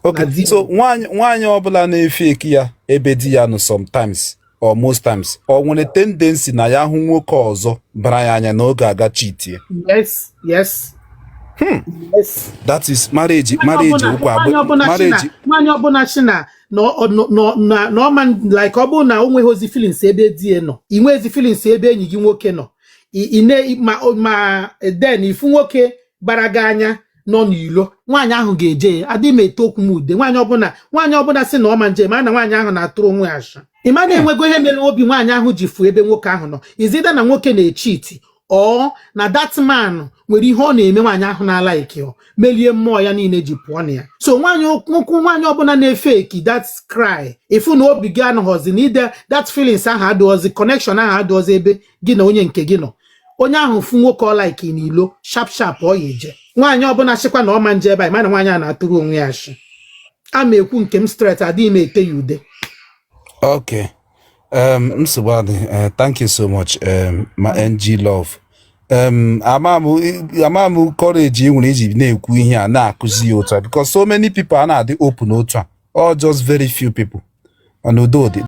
Okay. Na di So nwaanyị ọbụla na-efake ya ebe di ya nọ sometimes or most times, ọ nwere tendency na ya hụ nwoke ọzọ bara ya anya na oge aga cheatie? Yes. That is marriage, marriage ụkwa Nwaanyị ọbụla si na marriage. Nwaanyị ọbụla si na ọma, like ọ bụrụ na o nweghị ozi feelings ebe di ya nọ, ị nweghịzi feelings ebe enyi gị nwoke nọ, ị na ma then ifu nwoke bara gị anya nọ n'ilo, nwaanyị ahụ ga-eje ya. Adị m ete okwu m ude. Nwaanyị ọbụla si na ọma nje ma na nwaanyị ahụ na-atụrụ onwe ya asha. Ị ma na-enwego ihe mere obi nwaanyị ahụ ji fuo ebe nwoke ahụ nọ izida na nwoke na-echeati ọ na that man nwere ihe ọ na-eme nwaanyị ahụ na-ala ike ọ melie mmụọ ya niile ji pụọ na ya. So nwaanyị nwoke, nwaanyị ọbụla na-efake that cry, ịfụ na obi gị anọghọzi na ide that feelings ahụ adịghọzi, connection ahụ adịghọzi ebe gị na onye nke gị nọ. Onye ahụ fụ nwoke ọ like n'ilo, sharp sharp ọ ya eje. Nwaanyị ọbụla chịkwa na ọma nje ebe a, mana nwaanyị a na-atụrụ onwe ya ashị. A ma ekwu nke m straight, adịghị m ete ya ude. Okay. Nsogbu adị. Thank you so much, ma NG Love. Ama m courage ị nwere iji na-ekwu ihe a, na-akụzi ya otu a, because so many people a na-adị open otu a, or just very few people. And udo dị.